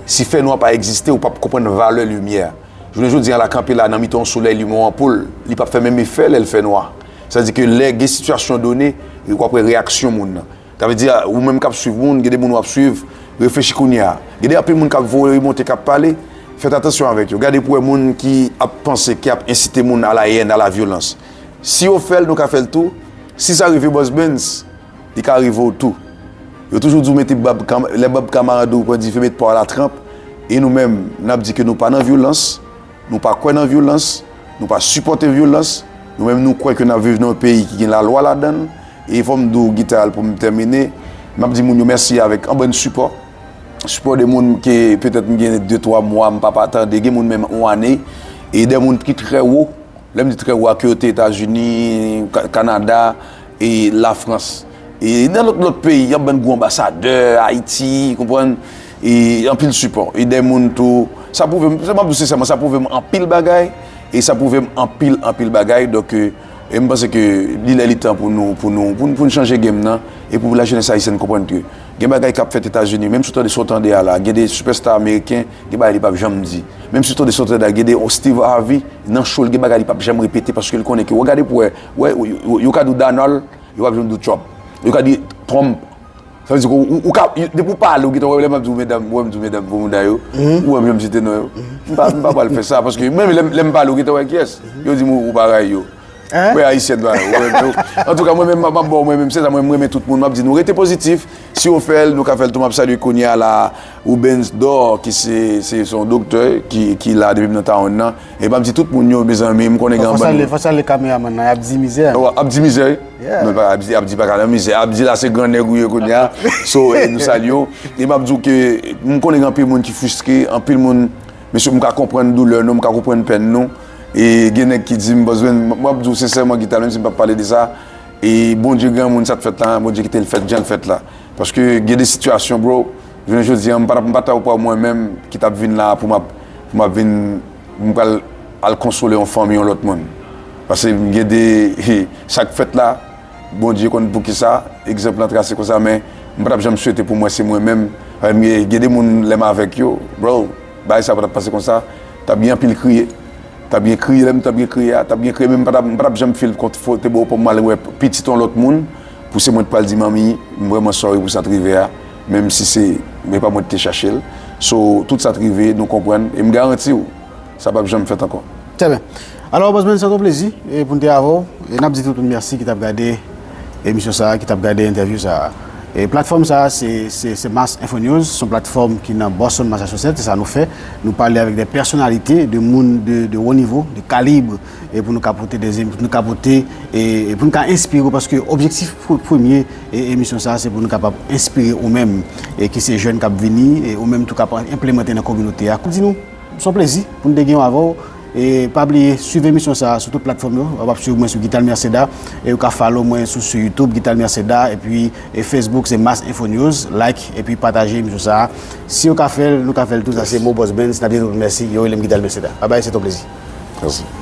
si fènwa pa egziste, ou p ap konprann valè limyè. Jounen jodi a la, kanpe la nan mitan yon solèy, limen yon anpoul, li p ap fè menm efè lè l fè nwa. Sa vle di ke lè gen sitiyasyon done, w ap wè reyaksyon moun nan. Sa vle di, ou menm k ap swiv moun, gen de moun w ap swiv, reflechi kounye a. Gen de anpil moun k ap voye monte, k ap pale, fèt atansyon avèk yo. Gade pou wè moun ki ap panse, ki ap ensite moun à la haine, à la violence. Si yo fè l, nou ka fè l tou. Si sa rive Boss Benz, li ka rive w tou. Yo toujou di w mete bab kam-, lè bab kamarad ou pran dife, met pa w a latranp. E nou menm, n ap di ke nou pa nan vyolans, nou pa kwè nan vyolans, nou pa sipòte vyolans. Nou menm, nou kwè ke n ap viv nan yon peyi ki gen lalwa ladan l. E fò m di w, Guitar, pou m tèmine, m ap di moun yo mèsi avèk anbann sipò. Sipò de moun ke petèt m gen de twa mwa m pa, pa tande, gen moun menm yon ane. E de moun ki trè wo, lè m di trè wo a, ke yo te Etazini, Ka-, Kanada, e Lafrans. E nan lòt, lòt peyi, y ap ban gwo anbasadè, Ayiti, konprann? E anpil sipò. E de moun tou, sa pwouve m, sa m ap di w sensèman, sa pwouve m anpil bagay, e sa pwouve m anpil, anpil bagay. Donk, e, e m panse ke li lè li tan pou nou, pou nou, pou, pou n chanje game nan, e pou lajenès ayisyèn konprann ke gen bagay k ap fèt Etazini, menm si w tande sa w tande a la, gen de sipèsta ameriken, gen bagay li p ap janm di. Menm si w tande sa w tande a, gen de Steve Harvey, nan show l, gen bagay li p ap janm repete, paske l konnen ke, w gade pou wè, wè, yo, yo, yo ka di w Donald, yo p ap janm di w Trump. Yo ka di Trump. Sa vle di ke ou, ou ka, depi w pale, ou gentan wè, lè m ap di w medam, ou wè m di w medam, pou mouda yo, ou wè m janm site non yo. M pa, m pa pral fè sa, paske menm lè, lè m pale, ou gentan wè kiyès. Yo di m ou, ou pa rayi yo. Hein? Frè ayisyen pa yo. Antouka, mwen menm, m ap ba w mwen menm, se sa, mwen, m renmen tout moun, m ap di nou rete pozitif. Si yo fè l, nou ka fè l tou. M ap salye kounye a la, Rubens Dor, ki se, se, se yon doktè ki, ki la depi m nan Tawonn nan. E m ap di tout moun yo, mezanmi, m konnen gen anbann moun. Fò salye kameramann nan, Abdi Mizè. Ap di mizè, wi. Non, pa Abdi, Abdi pa ka nan mizè. Abdi la se gran nèg ou ye kounye a. So, e, nou salye w. E m ap di w ke m konnen gen anpil moun ki fristre, anpil moun, mesye, m ka konprann doulè nou, m ka konprann pèn nou. E gen nèg ki di m, Bòs Benz, m ap di w sensèman, Guitar, menm si m p ap pale de sa, e Bondye granmoun, sa t fèt la, Bondye kite l fèt jan l fèt la. Paske gen de sitiyasyon, bro, jounen jodi a, m pa t ap, m pa t ap wè mwen menm ki t ap vin la pou m ap, pou m ap vin, pou m pral al konsole yon fanmi yon lòt moun. Paske gen de, sa k fèt la, Bondye konn poukisa, egzanp lan trase konsa, men m pa t ap janm swete pou mwen se mwen menm. Gen de moun, lè m avèk yo, bro, bagay sa pa t ap pase konsa, t ap gen anpil kriye. T ap gen kriye, lè m t ap gen kriye a, t ap gen kriye, men m pa t ap, m pa t ap janm feel konfòtab pou m al wè pitit yon lòt moun, pou se mwen t pral di, "Manmi, m vrèman sorry pou sa t rive a," menm si se, men pa mwen ki te chache l. So, tout sa t rive, nou konprann, e m garanti w, sa p ap janm fèt ankò. Trè byen. Alò, Bòs Benz, se yon plezi, e, pou n te avè w, e n ap di tout moun mèsi ki t ap gade emisyon sa a, ki t ap gade entèvyou sa a. E platfòm sa a, se, se, se Mass Info News, se yon platfòm ki nan Boston, Massachusetts, se sa nou fè. Nou pale avèk de pèsonalite, de moun de, de wo nivo, de kalib, e pou nou ka pote de, nou ka pote, e, e pou nou ka enspire w, paske objektif pre-, premye, e, emisyon sa a, se pou nou kapab enspire ou menm, e ki se jèn k ap vini, e ou menm tou k ap enplimante nan kominote a. Di nou, se yon plezi pou n te gen yon avè w. E pa bliye, swiv emisyon sa a sou tout platfòm yo. W ap swiv mwen sou Guital Merceda. E ou ka follow mwen sou, sou YouTube, Guital Merceda. Epi, e Facebook, se Mass Info News. Like, epi pataje emisyon sa a. Si yo ka fè l, nou ka fè l tou. Sa se Mo Boss Benz. N ap di tout mèsi. Yo rele m Guital Merceda. Babay, se yon plezi. Mèsi.